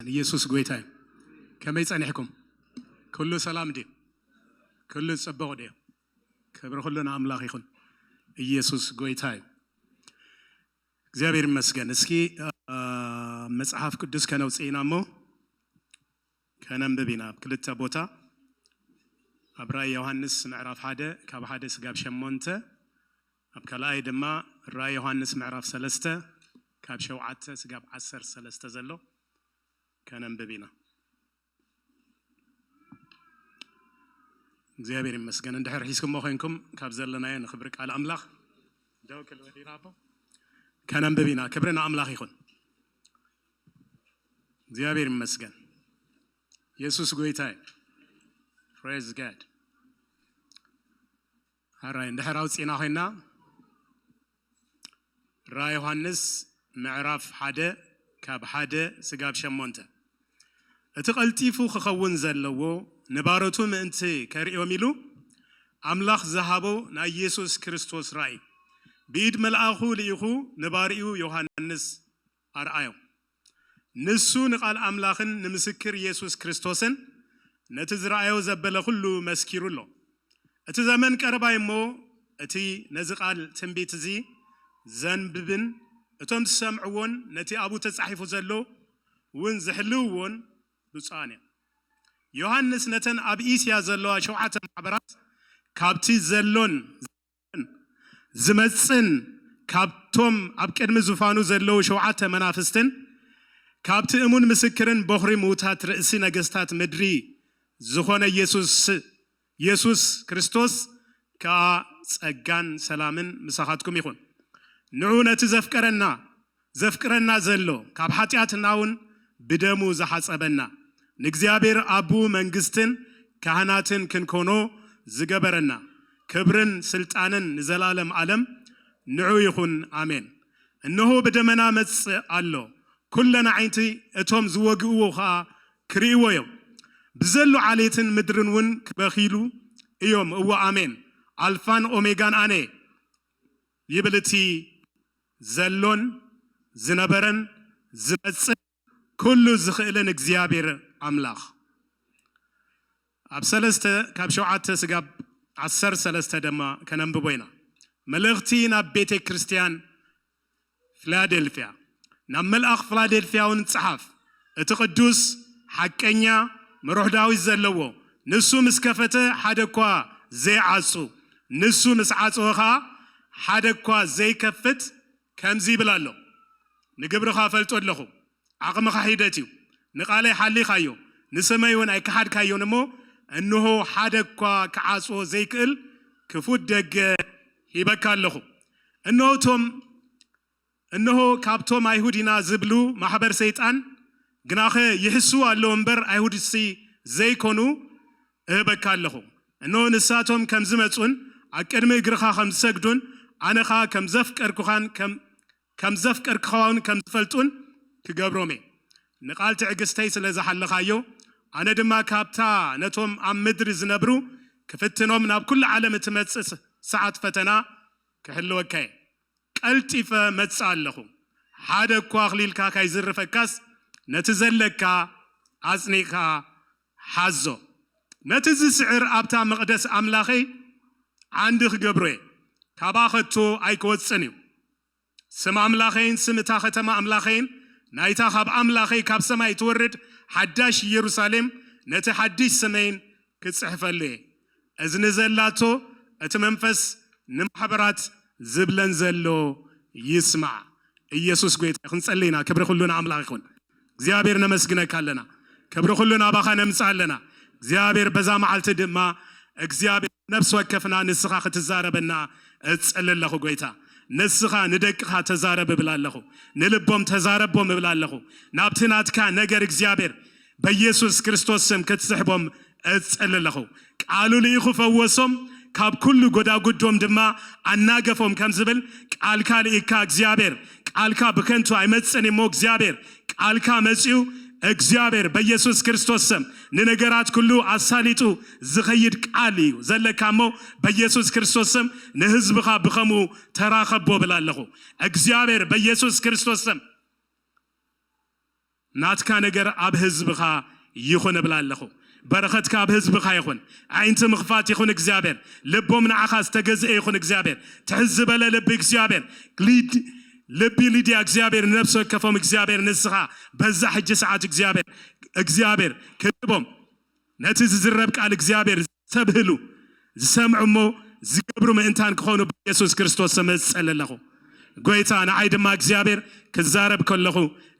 ኢየሱስ ጎይታ እዩ። ከመይ ጸኒሕኩም? ኩሉ ሰላም ድዩ? ኩሉ ጽቡቕ ድዩ? ክብሪ ኩሉ ንኣምላኽ ይኹን። ኢየሱስ ጎይታ እዩ። እግዚኣብሔር ይመስገን። እስኪ፣ አ፣ መጽሓፍ ቅዱስ ከነውጽእ ኢና እሞ ከነንብብ ኢና። ኣብ ክልተ ቦታ፣ ኣብ ራእይ ዮሃንስ ምዕራፍ ሓደ ካብ ሓደ ስጋብ ሸሞንተ፣ ኣብ ካልኣይ ድማ ራእይ ዮሃንስ ምዕራፍ ሰለስተ ካብ ሸውዓተ ስጋብ ዓሰርተ ሰለስተ ዘሎ ከነንብብ ኢና። እግዚኣብሔር ይመስገን። እንድሕር ሒዝኩሞ ኮይንኩም ካብ ዘለናዮ ንኽብሪ ቃል ኣምላኽ ደው ክልበል ኢና እሞ ከነንብብ ኢና። ክብሪ ንኣምላኽ ይኹን። እግዚኣብሔር ይመስገን። የሱስ ጎይታ እዩ። Praise God። ኣራይ እንድሕር ኣውፂእና ኮይና ራእይ ዮሃንስ ምዕራፍ ሓደ ካብ ሓደ ስጋብ ሸሞንተ። እቲ ቀልጢፉ ክኸውን ዘለዎ ንባሮቱ ምእንቲ ከርእዮም ኢሉ ኣምላኽ ዝሃቦ ናይ የሱስ ክርስቶስ ራእይ ብኢድ መልኣኹ ልኢኹ ንባሪኡ ዮሃንስ ኣርኣዮ። ንሱ ንቓል ኣምላኽን ንምስክር የሱስ ክርስቶስን ነቲ ዝረኣዮ ዘበለ ኩሉ መስኪሩ ኣሎ። እቲ ዘመን ቀረባይ እሞ እቲ ነዚ ቃል ትንቢት እዚ ዘንብብን እቶም ዝሰምዕዎን ነቲ ኣብኡ ተጻሒፉ ዘሎ እውን ዝሕልውዎን ብፁዓን እዮም። ዮሃንስ ነተን ኣብ እስያ ዘለዋ ሸውዓተ ማሕበራት ካብቲ ዘሎን ዝመጽእን ካብቶም ኣብ ቅድሚ ዙፋኑ ዘለዉ ሸውዓተ መናፍስትን ካብቲ እሙን ምስክርን በኹሪ ምዉታት ርእሲ ነገስታት ምድሪ ዝኾነ የሱስ የሱስ ክርስቶስ ከኣ ጸጋን ሰላምን ምሳኻትኩም ይኹን። ንዑ ነቲ ዘፍቀረና ዘፍቅረና ዘሎ ካብ ሓጢኣትና እውን ብደሙ ዝሓጸበና ንእግዚኣብሔር ኣቡ መንግስትን ካህናትን ክንኮኖ ዝገበረና ክብርን ስልጣንን ንዘላለም ዓለም ንዑ ይኹን፣ ኣሜን። እንሆ ብደመና መጽእ ኣሎ፣ ኩለን ኣዒንቲ እቶም ዝወግእዎ ኸኣ ክርእይዎ እዮም። ብዘሎ ዓሌትን ምድርን እውን ክበኺሉ እዮም። እወ ኣሜን። ኣልፋን ኦሜጋን ኣነ ይብል እቲ ዘሎን ዝነበረን ዝመጽእ ኩሉ ዝኽእልን እግዚኣብሔር ኣምላኽ። ኣብ ሰለስተ ካብ ሸውዓተ ስጋብ ዓሰርተ ሰለስተ ድማ ከነንብቦ ኢና። መልእኽቲ ናብ ቤተ ክርስቲያን ፊላደልፍያ። ናብ መልኣኽ ፊላደልፍያ እውን ጸሓፍ። እቲ ቅዱስ፣ ሓቀኛ፣ መሮሕ ዳዊት ዘለዎ፣ ንሱ ምስ ከፈተ ሓደ እኳ ዘይዓጹ፣ ንሱ ምስ ዓጸወ ኸኣ ሓደ እኳ ዘይከፍት ከምዚ ይብል ኣሎ፣ ንግብርኻ እፈልጦ ኣለኹ፣ ዓቕምኻ ሒደት እዩ፣ ንቓለይ ሓሊኻዮ፣ ንስመይ እውን ኣይከሓድካዮን እሞ፣ እንሆ ሓደ እኳ ክዓጽዎ ዘይክእል ክፉት ደገ ሂበካ ኣለኹ። እንሆ እቶም እንሆ ካብቶም ኣይሁድ ኢና ዝብሉ ማሕበር ሰይጣን ግናኸ ይሕስዉ ኣለዉ እምበር ኣይሁድሲ ዘይኮኑ እህበካ ኣለኹ። እንሆ ንሳቶም ከም ዝመጹን ኣብ ቅድሚ እግርኻ ከም ዝሰግዱን ኣነ ኸኣ ከም ዘፍቀርኩኻን ከም ከም ዘፍቀርኩኻውን ከም ዝፈልጡን ክገብሮም እየ። ንቓል ትዕግስተይ ስለ ዝሓለኻዮ ኣነ ድማ ካብታ ነቶም ኣብ ምድሪ ዝነብሩ ክፍትኖም ናብ ኩሉ ዓለም እትመጽእ ሰዓት ፈተና ክሕልወካ እየ። ቀልጢፈ መጽእ ኣለኹ። ሓደ እኳ ኣኽሊልካ ካይዝርፈካስ ነቲ ዘለካ ኣጽኒዕካ ሓዞ። ነቲ ዝስዕር ኣብታ መቕደስ ኣምላኸይ ዓንዲ ክገብሮ እየ። ካብኣ ኸቶ ኣይክወጽእን እዩ። ስም ኣምላኸይን ስም እታ ኸተማ ኣምላኸይን ናይታ ኻብ ኣምላኸይ ካብ ሰማይ ትወርድ ሓዳሽ ኢየሩሳሌም ነቲ ሓድሽ ስመይን ክጽሕፈሉ እየ። እዝኒ ዘላቶ እቲ መንፈስ ንማሕበራት ዝብለን ዘሎ ይስማዕ። ኢየሱስ ጎይታ። ክንጸሊ ኢና። ክብሪ ኩሉ ንኣምላኽ ይኹን። እግዚኣብሔር ነመስግነካ ኣለና። ክብሪ ኩሉ ናባኻ ነምጽእ ኣለና። እግዚኣብሔር በዛ መዓልቲ ድማ እግዚኣብሔር ነፍሲ ወከፍና ንስኻ ክትዛረበና እጽሊ ኣለኹ ጎይታ። ንስኻ ንደቅኻ ተዛረብ እብል ኣለኹ። ንልቦም ተዛረቦም እብል ኣለኹ። ናብቲ ናትካ ነገር እግዚኣብሔር በኢየሱስ ክርስቶስ ስም ክትስሕቦም እጽሊ ኣለኹ። ቃሉ ልኢኹ ፈወሶም፣ ካብ ኩሉ ጎዳጉዶም ድማ ኣናገፎም ከም ዝብል ቃልካ ልኢካ እግዚኣብሔር። ቃልካ ብከንቱ ኣይመጽእን እሞ እግዚኣብሔር ቃልካ መጺኡ እግዚኣብሔር በኢየሱስ ክርስቶስ ስም ንነገራት ኩሉ ኣሳሊጡ ዝኸይድ ቃል እዩ ዘለካ እሞ በኢየሱስ ክርስቶስ ስም ንህዝብኻ ብኸምኡ ተራኸቦ ብል ኣለኹ። እግዚኣብሔር በኢየሱስ ክርስቶስ ስም ናትካ ነገር ኣብ ህዝብኻ ይኹን እብላ ኣለኹ። በረኸትካ ኣብ ህዝብኻ ይኹን። ኣዒንቲ ምኽፋት ይኹን እግዚኣብሔር። ልቦም ንዓኻ ዝተገዝአ ይኹን እግዚኣብሔር። ትሕዝ ዝበለ ልቢ እግዚኣብሔር። ሊድ-፣ ልቢ ሊድያ እግዚኣብሔር፣ ነፍሲ ወከፎም እግዚኣብሔር ንስኻ በዛ ሕጂ ሰዓት እግዚኣብሔር፣ እግዚኣብሔር ክህቦም ነቲ ዝዝረብ ቃል እግዚኣብሔር ዘስተብህሉ፣ ዝሰምዑ እሞ ዝገብሩ ምእንታን ክኾኑ ብኢየሱስ ክርስቶስ ስም እጸሊ ኣለኹ። ጎይታ፣ ንዓይ ድማ እግዚኣብሔር ክዛረብ ከለኹ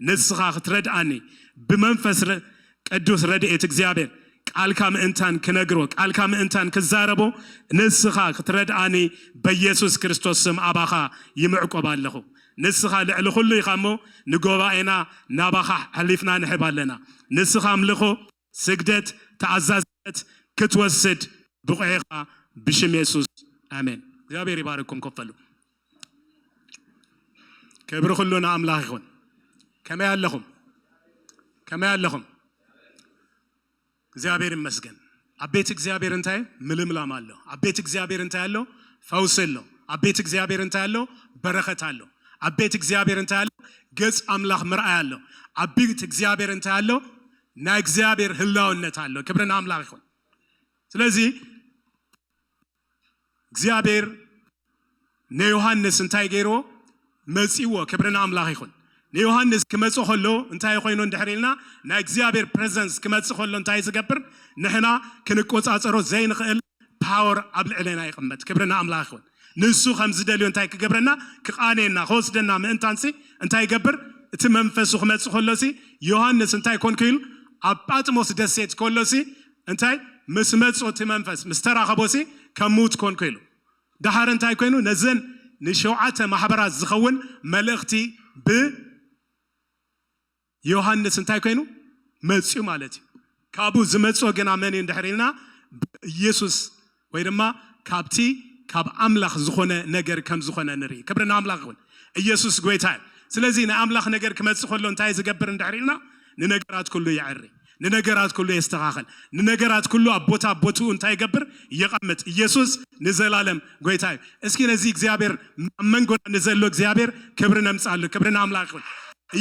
ንስኻ ክትረድኣኒ ብመንፈስ ረ-፣ ቅዱስ ረድኤት እግዚኣብሔር ቃልካ ምእንታን ክነግሮ፣ ቃልካ ምእንታን ክዛረቦ ንስኻ ክትረድኣኒ በኢየሱስ ክርስቶስ ስም ኣባኻ ይምዕቆብ ኣለኹ። ንስኻ ልዕሊ ኩሉ ኢኻ እሞ ንጎባኤና ናባኻ ሓሊፍና ንሕብ ኣለና። ንስኻ ኣምልኾ፣ ስግደት፣ ተኣዛዝነት ክትወስድ ብቑዕ ኢኻ ብሽም የሱስ ኣሜን። እግዚኣብሔር ይባርኩም። ኮፍ በሉ። ክብሪ ኩሉ ንኣምላኽ ይኹን። ከመይ ኣለኹም? ከመይ ኣለኹም? እግዚኣብሔር ይመስገን። ኣብ ቤት እግዚኣብሔር እንታይ ምልምላም ኣሎ? ኣብ ቤት እግዚኣብሔር እንታይ ኣሎ? ፈውሲ ኣሎ። ኣብ ቤት እግዚኣብሔር እንታይ ኣሎ? በረኸት ኣሎ። ኣብ ቤት እግዚኣብሔር እንታይ ኣሎ? ገጽ ኣምላኽ ምርኣይ ኣሎ። ኣብ ቤት እግዚኣብሔር እንታይ ኣሎ? ናይ እግዚኣብሔር ህላውነት ኣሎ። ክብሪ ንኣምላኽ ይኹን። ስለዚ እግዚኣብሔር ንዮሃንስ እንታይ ገይርዎ? መጺዎ። ክብሪ ንኣምላኽ ይኹን። ንዮሃንስ ክመጽእ ከሎ እንታይ ኮይኑ እንድሕር ኢልና፣ ናይ እግዚኣብሔር ፕሬዘንስ ክመጽእ ከሎ እንታይ ዝገብር? ንሕና ክንቆጻጸሮ ዘይንኽእል ፓወር ኣብ ልዕሌና ይቕመጥ። ክብሪ ንኣምላኽ ይኹን። ንሱ ከም ዝደልዮ እንታይ ክገብረና? ክቓንየና፣ ክወስደና ምእንታንሲ እንታይ ይገብር? እቲ መንፈሱ ክመጽእ ከሎሲ ዮሃንስ እንታይ ኮንኩ ኢሉ? ኣብ ጳጥሞስ ደሴት ከሎሲ እንታይ? ምስ መጽኦ እቲ መንፈስ ምስ ተራኸቦሲ ከም ምዉት ኮንኩ ኢሉ። ደሓር እንታይ ኮይኑ? ነዘን ንሸውዓተ ማሕበራት ዝኸውን መልእኽቲ ብዮሃንስ እንታይ ኮይኑ? መጽኡ ማለት እዩ። ካብኡ ዝመጽኦ ግና መን እዩ እንድሕር ኢልና? ብኢየሱስ ወይ ድማ ካብቲ ካብ ኣምላኽ ዝኾነ ነገር ከም ዝኾነ ንርኢ። ክብሪ ንኣምላኽ ይኹን። ኢየሱስ ጎይታ እዩ። ስለዚ ናይ ኣምላኽ ነገር ክመጽእ ከሎ እንታይ ዝገብር እንድሕር ኢልና? ንነገራት ኩሉ የዐሪ። ንነገራት ኩሉ የስተኻኸል። ንነገራት ኩሉ ኣብ ቦታ ቦትኡ እንታይ ይገብር? የቐምጥ። ኢየሱስ ንዘላለም ጎይታ እዩ። እስኪ ነዚ እግዚኣብሔር ኣብ መንጎና ንዘሎ እግዚኣብሔር ክብሪ ነምጽኣሉ። ክብሪ ንኣምላኽ ይኹን።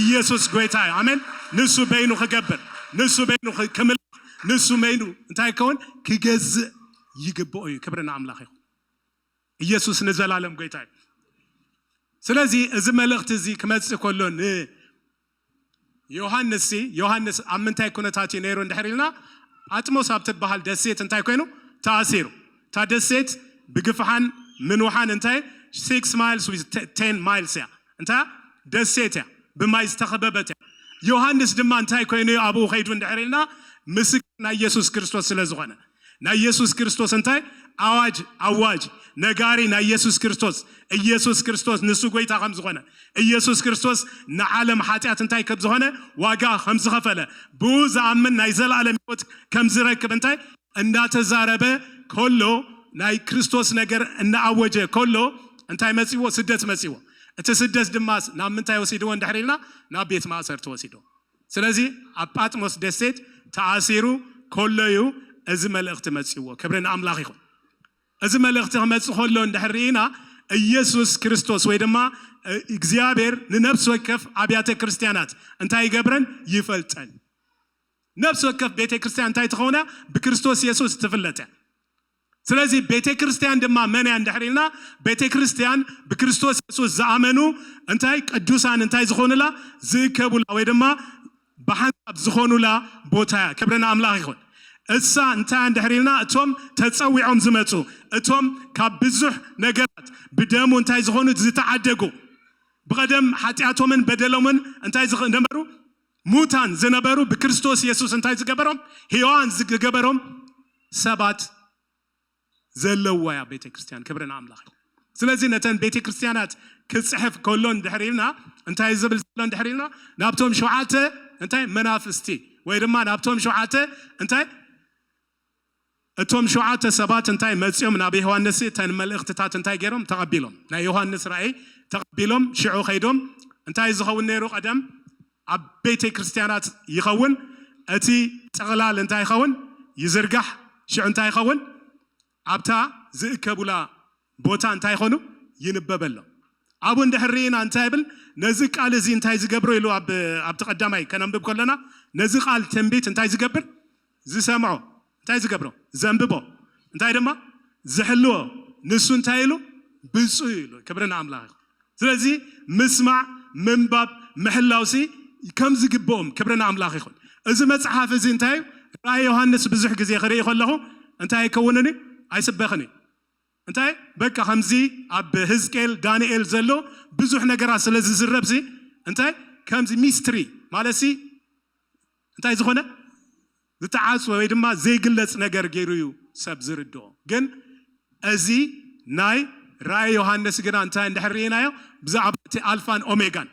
ኢየሱስ ጎይታ እዩ። ኣሜን። ንሱ በይኑ ክገብር፣ ንሱ በይኑ ክ-፣ ክምልኽ፣ ንሱ በይኑ እንታይ ክኸውን? ክገዝእ ይግብኦ እዩ። ክብሪ ንኣምላኽ ይኹን። ኢየሱስ ንዘላለም ጎይታ እዩ። ስለዚ እዚ መልእኽቲ እዚ ክመጽእ ከሎ ንዮሃንስ ሲ፣ ዮሃንስ ኣብ ምንታይ ኩነታት እዩ ነይሩ እንድሕር ኢልና፣ ጳጥሞስ ኣብ ትበሃል ደሴት እንታይ ኮይኑ? ተኣሲሩ። እታ ደሴት ብግፍሓን ምንውሓን እንታይ six miles with ten miles እያ። እንታይ ደሴት እያ፣ ብማይ ዝተኸበበት እያ። ዮሃንስ ድማ እንታይ ኮይኑ እዩ ኣብኡ ከይዱ እንድሕር ኢልና፣ ምስክር ናይ ኢየሱስ ክርስቶስ ስለ ዝኾነ፣ ናይ ኢየሱስ ክርስቶስ እንታይ ኣዋጅ፣ ኣዋጅ ነጋሪ ናይ ኢየሱስ ክርስቶስ፣ ኢየሱስ ክርስቶስ ንሱ ጎይታ ከም ዝኾነ፣ ኢየሱስ ክርስቶስ ንዓለም ሓጢኣት እንታይ ከም ዝኾነ፣ ዋጋ ከም ዝኸፈለ፣ ብኡ ዝኣምን ናይ ዘላለም ህይወት ከም ዝረክብ እንታይ እንዳተዛረበ ከሎ፣ ናይ ክርስቶስ ነገር እናኣወጀ ከሎ እንታይ መጺዎ? ስደት መጺዎ። እቲ ስደት ድማስ ናብ ምንታይ ወሲድዎ እንድሕር ኢልና፣ ናብ ቤት ማእሰርቲ ወሲድዎ። ስለዚ ኣብ ጳጥሞስ ደሴት ተኣሲሩ ከሎ እዩ እዚ መልእኽቲ መጺዎ። ክብሪ ንኣምላኽ ይኹን። እዚ መልእኽቲ ክመጽእ ከሎ እንድሕር ርኢና፣ ኢየሱስ ክርስቶስ ወይ ድማ እግዚኣብሔር ንነፍሲ ወከፍ ኣብያተ ክርስቲያናት እንታይ ይገብረን? ይፈልጠን። ነፍሲ ወከፍ ቤተ ክርስቲያን እንታይ ትኸውን እያ? ብክርስቶስ የሱስ ትፍለጥ እያ። ስለዚ ቤተ ክርስቲያን ድማ መን እያ እንድሕር ኢልና፣ ቤተ ክርስቲያን ብክርስቶስ የሱስ ዝኣመኑ እንታይ ቅዱሳን እንታይ ዝኾኑላ? ዝእከቡላ ወይ ድማ ብሓንሳብ ዝኾኑላ ቦታ እያ። ክብሪ ንኣምላኽ ይኹን። እሳ እንታይ እንድሕር ኢልና፣ እቶም ተጸዊዖም ዝመጹ፣ እቶም ካብ ብዙሕ ነገራት ብደሙ እንታይ ዝኾኑ? ዝተዓደጉ፣ ብቐደም ሓጢኣቶምን በደሎምን እንታይ ዝነበሩ? ሙታን ዝነበሩ፣ ብክርስቶስ የሱስ እንታይ ዝገበሮም? ሕያዋን ዝገበሮም ሰባት ዘለዋ እያ ቤተ ክርስቲያን። ክብሪ ንኣምላኽ። ስለዚ ነተን ቤተ ክርስቲያናት ክጽሕፍ ከሎ እንድሕር ኢልና፣ እንታይ ዝብል ዘሎ እንድሕር ኢልና፣ ናብቶም ሸውዓተ እንታይ መናፍስቲ ወይ ድማ ናብቶም ሸውዓተ እንታይ፣ እቶም ሸውዓተ ሰባት እንታይ መጺኦም ናብ ዮሃንስ እተን መልእኽትታት እንታይ ገይሮም? ተቐቢሎም። ናይ ዮሃንስ ራእይ ተቐቢሎም ሽዑ ከይዶም። እንታይ ዝኸውን ነይሩ? ቀደም ኣብ ቤተ ክርስቲያናት ይኸውን፣ እቲ ጥቕላል እንታይ ይኸውን? ይዝርጋሕ። ሽዑ እንታይ ይኸውን? ኣብታ ዝእከቡላ ቦታ እንታይ ይኾኑ? ይንበበሎም። ኣብኡ እንድሕር ርኢና እንታይ ይብል? ነዚ ቃል እዚ እንታይ ዝገብሮ ኢሉ ኣብ ኣብቲ ቀዳማይ ከነንብብ ከለና፣ ነዚ ቃል ትንቢት እንታይ ዝገብር? ዝሰምዖ። እንታይ ዝገብሮ? ዘንብቦ። እንታይ ድማ? ዝሕልዎ። ንሱ እንታይ ኢሉ? ብፁዕ ኢሉ። ክብሪ ንኣምላኽ ይኹን። ስለዚ ምስማዕ፣ ምንባብ፣ ምሕላውሲ ከም ዝግብኦም። ክብሪ ንኣምላኽ ይኹን። እዚ መጽሓፍ እዚ እንታይ እዩ? ራእይ ዮሃንስ ብዙሕ ግዜ ክርኢ ከለኹ እንታይ ኣይከውንን እዩ? ኣይስበኽን እዩ። እንታይ በቃ ከምዚ ኣብ ህዝቅኤል፣ ዳንኤል ዘሎ ብዙሕ ነገራት ስለ ዝዝረብሲ እንታይ ከምዚ ሚስትሪ ማለትሲ እንታይ ዝኾነ ዝተዓጽወ ወይ ድማ ዘይግለጽ ነገር ገይሩ እዩ ሰብ ዝርድኦ። ግን እዚ ናይ ራእይ ዮሃንስ ግና እንታይ እንድሕር ርኢናዮ? ብዛዕባ እቲ ኣልፋን ኦሜጋን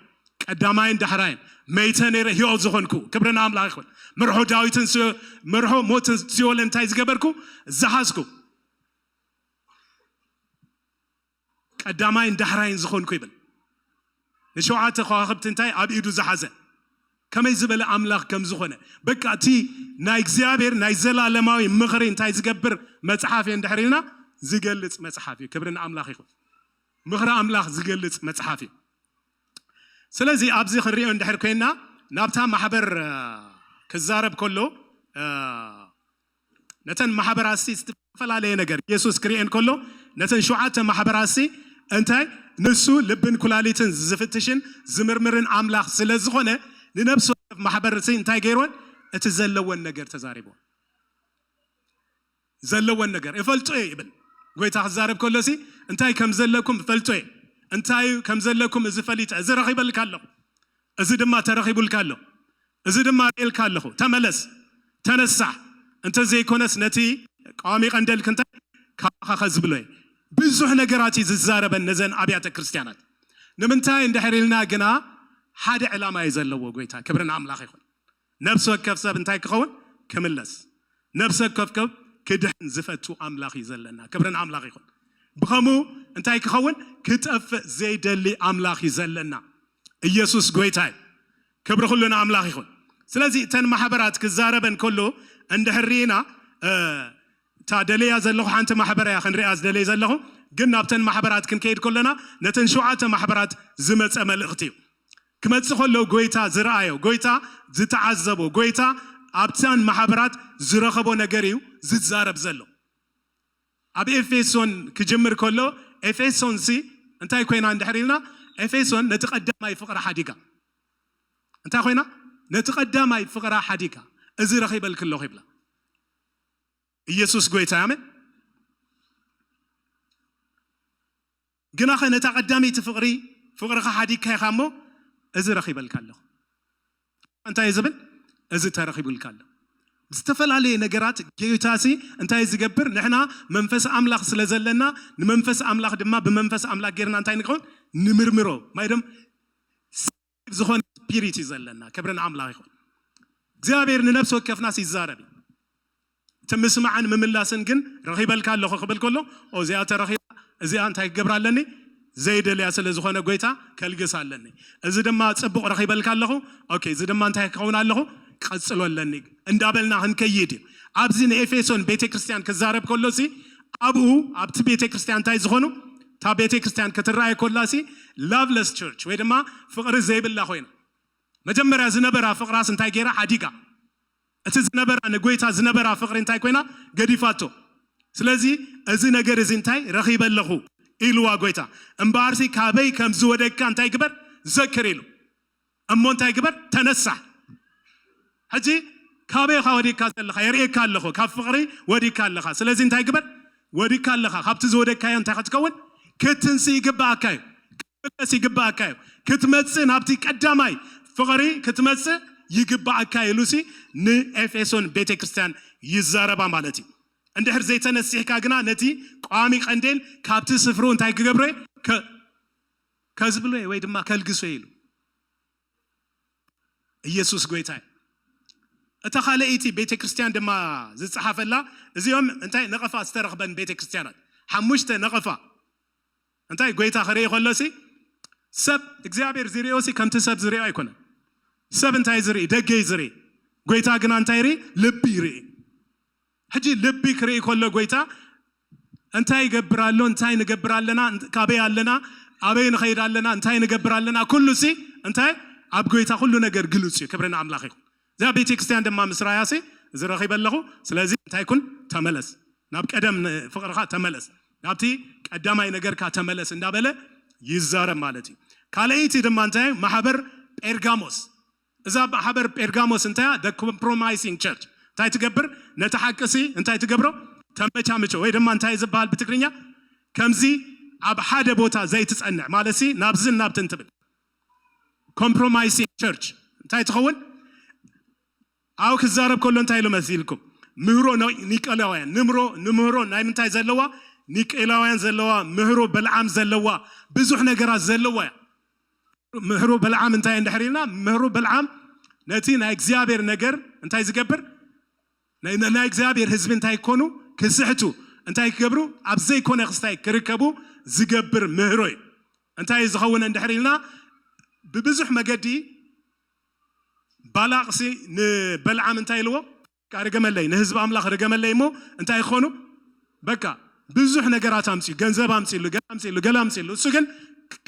ቀዳማይን ዳሕራይን መይተ ነይረ ህይወት ዝኾንኩ ክብሪ ንኣምላኽ ይኹን። መርሖ ዳዊትን ሲ- መርሖ ሞትን ሲኦልን እንታይ ዝገበርኩ ዝሓዝኩ ቀዳማይን ዳሕራይን ዝኾንኩ ይብል። ንሸውዓተ ከዋኽብቲ እንታይ ኣብ ኢዱ ዝሓዘ ከመይ ዝበለ ኣምላኽ ከም ዝኾነ በቃ እቲ ናይ እግዚኣብሔር ናይ ዘላለማዊ ምኽሪ እንታይ ዝገብር መጽሓፍ እየ እንድሕር ኢልና ዝገልጽ መጽሓፍ እዩ። ክብሪ ንኣምላኽ ይኹን። ምኽሪ ኣምላኽ ዝገልጽ መጽሓፍ እዩ። ስለዚ ኣብዚ ክንሪኦ እንድሕር ኮይና ናብታ ማሕበር እ፣ ክዛረብ ከሎ እ፣ ነተን ማሕበራትሲ ዝተፈላለየ ነገር ኢየሱስ ክርእየን ከሎ ነተን ሸውዓተ ማሕበራትሲ እንታይ ንሱ ልብን ኩላሊትን ዝፍትሽን ዝምርምርን ኣምላኽ ስለ ዝኾነ ንነብሲ ወከፍ ማሕበርሲ እንታይ ገይርወን እቲ ዘለወን ነገር ተዛሪብወን ዘለወን ነገር እፈልጦ እየ ይብል ጎይታ ክዛረብ ከሎሲ እንታይ ከም ዘለኩም እፈልጦ እየ እንታይ ከም ዘለኩም እዚ ፈሊጠ እዚ ረኺበልካ ኣለኹ እዚ ድማ ተረኺቡልካ ኣሎ እዚ ድማ ርእየልካ ኣለኹ ተመለስ ተነሳሕ እንተ ዘይኮነስ ነቲ ቀዋሚ ቀንደልክ እንታይ ካባኻ ከዝብሎ እየ ብዙሕ ነገራት እዩ ዝዛረበን ነዘን ኣብያተ ክርስቲያናት ንምንታይ እንድሕር ኢልና ግና ሓደ ዕላማ እዩ ዘለዎ ጎይታ ክብርን ኣምላኽ ይኹን ነብሲ ወከፍ ሰብ እንታይ ክኸውን ክምለስ ነብሲ ወከፍ ክድሕን ዝፈቱ ኣምላኽ እዩ ዘለና ክብርን ኣምላኽ ይኹን ብኸምኡ እንታይ ክኸውን ክጠፍእ ዘይደሊ ኣምላኽ እዩ ዘለና ኢየሱስ ጎይታ እዩ ክብሪ ኩሉ ንኣምላኽ ይኹን ስለዚ እተን ማሕበራት ክዛረበን ከሎ እንድሕር ርኢና እታ ደለያ ዘለኹ ሓንቲ ማሕበር እያ ክንሪኣ ዝደለየ ዘለኹ ግን ናብተን ማሕበራት ክንከይድ ከሎና ነተን ሸውዓተ ማሕበራት ዝመፀ መልእኽቲ እዩ ክመፅእ ከሎ ጎይታ ዝረኣዮ ጎይታ ዝተዓዘቦ ጎይታ ኣብተን ማሕበራት ዝረኸቦ ነገር እዩ ዝዛረብ ዘሎ ኣብ ኤፌሶን ክጅምር ከሎ ኤፌሶን ሲ እንታይ ኮይና እንድሕር ኢልና ኤፌሶን ነቲ ቀዳማይ ፍቕሪ ሓዲጋ እንታይ ኮይና ነቲ ቀዳማይ ፍቕራ ሓዲጋ እዚ ረኺበልክ ኣለኹ ይብላ ኢየሱስ ጎይታ ኣሜን ግናኸ ነታ ቀዳመይቲ ፍቕሪ ፍቕርኻ ሓዲግካ ኢኻ እሞ እዚ ረኺበልካ ኣለኹ እንታይ እዩ ዝብል እዚ ተረኺቡልካ ኣሎ ዝተፈላለየ ነገራት ጌታሲ እንታይ ዝገብር ንሕና መንፈስ ኣምላኽ ስለ ዘለና ንመንፈስ ኣምላኽ ድማ ብመንፈስ ኣምላኽ ጌርና እንታይ ንኸውን ንምርምሮ ማይዶም ዝኾነ ስፒሪት እዩ ዘለና ክብርን ኣምላኽ ይኹን እግዚኣብሔር ንነፍሲ ወከፍናስ ይዛረብ እቲ ምስማዕን ምምላስን ግን ረኺበልካ ኣለኹ ክብል ከሎ እዚኣ ተረኺባ እዚኣ እንታይ ክገብራ ኣለኒ ዘይደልያ ስለ ዝኾነ ጎይታ ከልግስ ኣለኒ እዚ ድማ ፅቡቕ ረኺበልካ ኣለኹ ኦኬ እዚ ድማ እንታይ ክኸውን ኣለኹ ቀፅሎ ኣለኒ እንዳበልና ክንከይድ እዩ ኣብዚ ንኤፌሶን ቤተ ክርስቲያን ክዛረብ ከሎ ሲ ኣብኡ ኣብቲ ቤተ ክርስቲያን እንታይ ዝኾኑ እታ ቤተ ክርስቲያን ክትረኣየ ከላ ሲ ላቭለስ ቸርች ወይ ድማ ፍቕሪ ዘይብላ ኮይና መጀመርያ ዝነበራ ፍቕራስ እንታይ ገይራ ሓዲጋ እቲ ዝነበራ ንጎይታ ዝነበራ ፍቕሪ እንታይ ኮይና ገዲፋቶ ስለዚ እዚ ነገር እዚ እንታይ ረኺበ ኣለኹ ኢልዋ ጎይታ እምበኣርሲ ካበይ ከም ዝወደግካ እንታይ ግበር ዘክር ኢሉ እሞ እንታይ ግበር ተነሳሕ ሕጂ ካበይ ኻ ወዲግካ ዘለኻ የርእየካ ኣለኹ ካብ ፍቕሪ ወዲግካ ኣለኻ ስለዚ እንታይ ግበር ወዲግካ ኣለኻ ካብቲ ዝወደግካዮ እንታይ ክትከውን ክትንሲ ይግብኣካ እዩ ክትምለስ ይግብኣካ እዩ ክትመፅእ ናብቲ ቀዳማይ ፍቕሪ ክትመፅእ ይግብኣካ ኢሉሲ ንኤፌሶን ቤተ ክርስቲያን ይዛረባ ማለት እዩ እንድሕር ዘይተነሲሕካ ግና ነቲ ቋሚ ቀንዴል ካብቲ ስፍሩ እንታይ ክገብሮ ከዝብሎ ወይ ድማ ከልግሶ ኢሉ ኢየሱስ ጎይታ እዩ እታ ካልኣይቲ ቤተ ክርስቲያን ድማ ዝፀሓፈላ እዚኦም እንታይ ነቐፋ ዝተረኽበን ቤተ ክርስቲያናት ሓሙሽተ ነቐፋ እንታይ ጎይታ ክርኢ ከሎሲ ሰብ እግዚኣብሔር ዝሪኦሲ ከምቲ ሰብ ዝሪኦ ኣይኮነን ሰብ እንታይ ዝርኢ ደገ እዩ ዝርኢ ጎይታ ግና እንታይ ይርኢ ልቢ ይርኢ ሕጂ ልቢ ክርኢ ከሎ ጎይታ እንታይ ይገብር ኣሎ እንታይ ንገብር ኣለና ካበይ ኣለና ኣበይ ንኸይድ ኣለና፣ እንታይ ንገብር ኣለና፣ ኩሉ ሲ እንታይ ኣብ ጎይታ ኩሉ ነገር ግሉጽ እዩ። ክብሪ ንኣምላኽ ይኹን። እዛ ቤተክርስትያን ድማ ምስ ራእያ ሲ እዚ ረኺበ ኣለኹ። ስለዚ እንታይ ኩን፣ ተመለስ፣ ናብ ቀደም ፍቕርኻ ተመለስ፣ ናብቲ ቀዳማይ ነገርካ ተመለስ እንዳበለ ይዛረብ ማለት እዩ። ካልኣይቲ ድማ እንታይ፣ ማሕበር ጴርጋሞስ። እዛ ማሕበር ጴርጋሞስ እንታይ፣ the compromising church እንታይ ትገብር፣ ነቲ ሓቂ ሲ እንታይ ትገብሮ፣ ተመቻምቾ፣ ወይ ድማ እንታይ ዝበሃል ብትግርኛ፣ ከምዚ ኣብ ሓደ ቦታ ዘይትጸንዕ ማለት ሲ፣ ናብዝን ናብትን ትብል። Compromising church እንታይ ትኸውን? ኣብ ክዛረብ ከሎ እንታይ ኢሉ መሲልኩም? ምህሮ ኖ- ኒቆላውያን፣ ንምሮ ንምህሮ ናይ ምንታይ ዘለዋ፣ ኒቆላውያን ዘለዋ፣ ምህሮ በልዓም ዘለዋ፣ ብዙሕ ነገራት ዘለዋ እያ። ምህሮ በልዓም እንታይ እንድሕር ኢልና፣ ምህሮ በልዓም ነቲ ናይ እግዚኣብሔር ነገር እንታይ ዝገብር፣ ናይ ናይ እግዚኣብሔር ህዝቢ እንታይ ክኮኑ፣ ክስሕቱ፣ እንታይ ክገብሩ፣ ኣብ ዘይኮነ ክስታይ ክርከቡ ዝገብር ምህሮ እዩ። እንታይ እዩ ዝኸውን እንድሕር ኢልና፣ ብብዙሕ መገዲ ባላቕሲ ንበልዓም እንታይ ኢልዎ? በቃ ርገመለይ፣ ንህዝቢ ኣምላኽ ርገመለይ እሞ እንታይ ክኾኑ? በቃ ብዙሕ ነገራት ኣምፅኡ፣ ገንዘብ ኣምፅሉ፣ ገለ ኣምፅሉ፣ ገለ ኣምፅሉ። እሱ ግን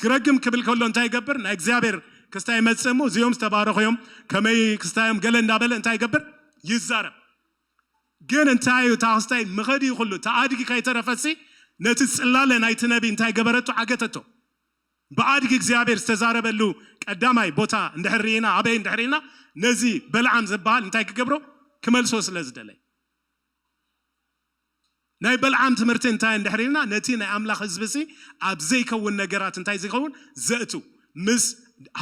ክረግም ክብል ከሎ እንታይ ይገብር? ናይ እግዚኣብሔር ክስታይ ይመፅእ እሞ እዚኦም ዝተባረኹ እዮም፣ ከመይ ክስታዮም ገለ እንዳበለ እንታይ ይገብር? ይዛረብ። ግን እንታይ እዩ እታ ክስታይ ምኸዲ ይኹሉ፣ እታ ኣድጊ ከይተረፈሲ ነቲ ፅላለ ናይቲ ነቢ እንታይ ገበረቶ? ዓገተቶ። ብኣድጊ እግዚኣብሔር ዝተዛረበሉ ቀዳማይ ቦታ እንድሕር ርኢና፣ ኣበይ እንድሕር ርኢና፣ ነዚ በልዓም ዝበሃል እንታይ ክገብሮ? ክመልሶ ስለ ዝደለይ። ናይ በልዓም ትምህርቲ እንታይ እንድሕር ኢልና፣ ነቲ ናይ ኣምላኽ ህዝቢ ሲ ኣብ ዘይከውን ነገራት እንታይ ዝኸውን? ዘእቱ። ምስ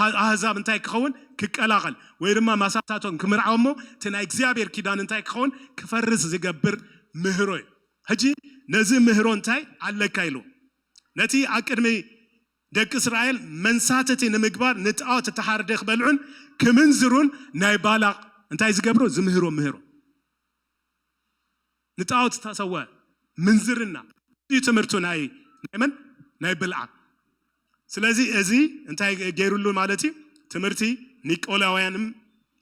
ኣህ- ኣህዛብ እንታይ ክኸውን? ክቀላቐል፣ ወይ ድማ ማሳታቶም ክምርዓው እሞ እቲ ናይ እግዚኣብሔር ኪዳን እንታይ ክኸውን? ክፈርስ ዝገብር ምህሮ እዩ። ሕጂ ነዚ ምህሮ እንታይ ኣለካ ኢሉ፣ ነቲ ኣብ ቅድሚ ደቂ እስራኤል መንሳተቲ ንምግባር ንጣዖት እተሓርደ ክበልዑን ክምንዝሩን ናይ ባላቕ እንታይ ዝገብሮ? ዝምህሮ ምህሮ። ንጣዖት ዝተሰወ ምንዝርና እዩ ትምህርቱ ናይ ናይ መን? ናይ ብልዓም። ስለዚ እዚ እንታይ ገይሩሉ ማለት እዩ? ትምህርቲ ኒቆላውያንም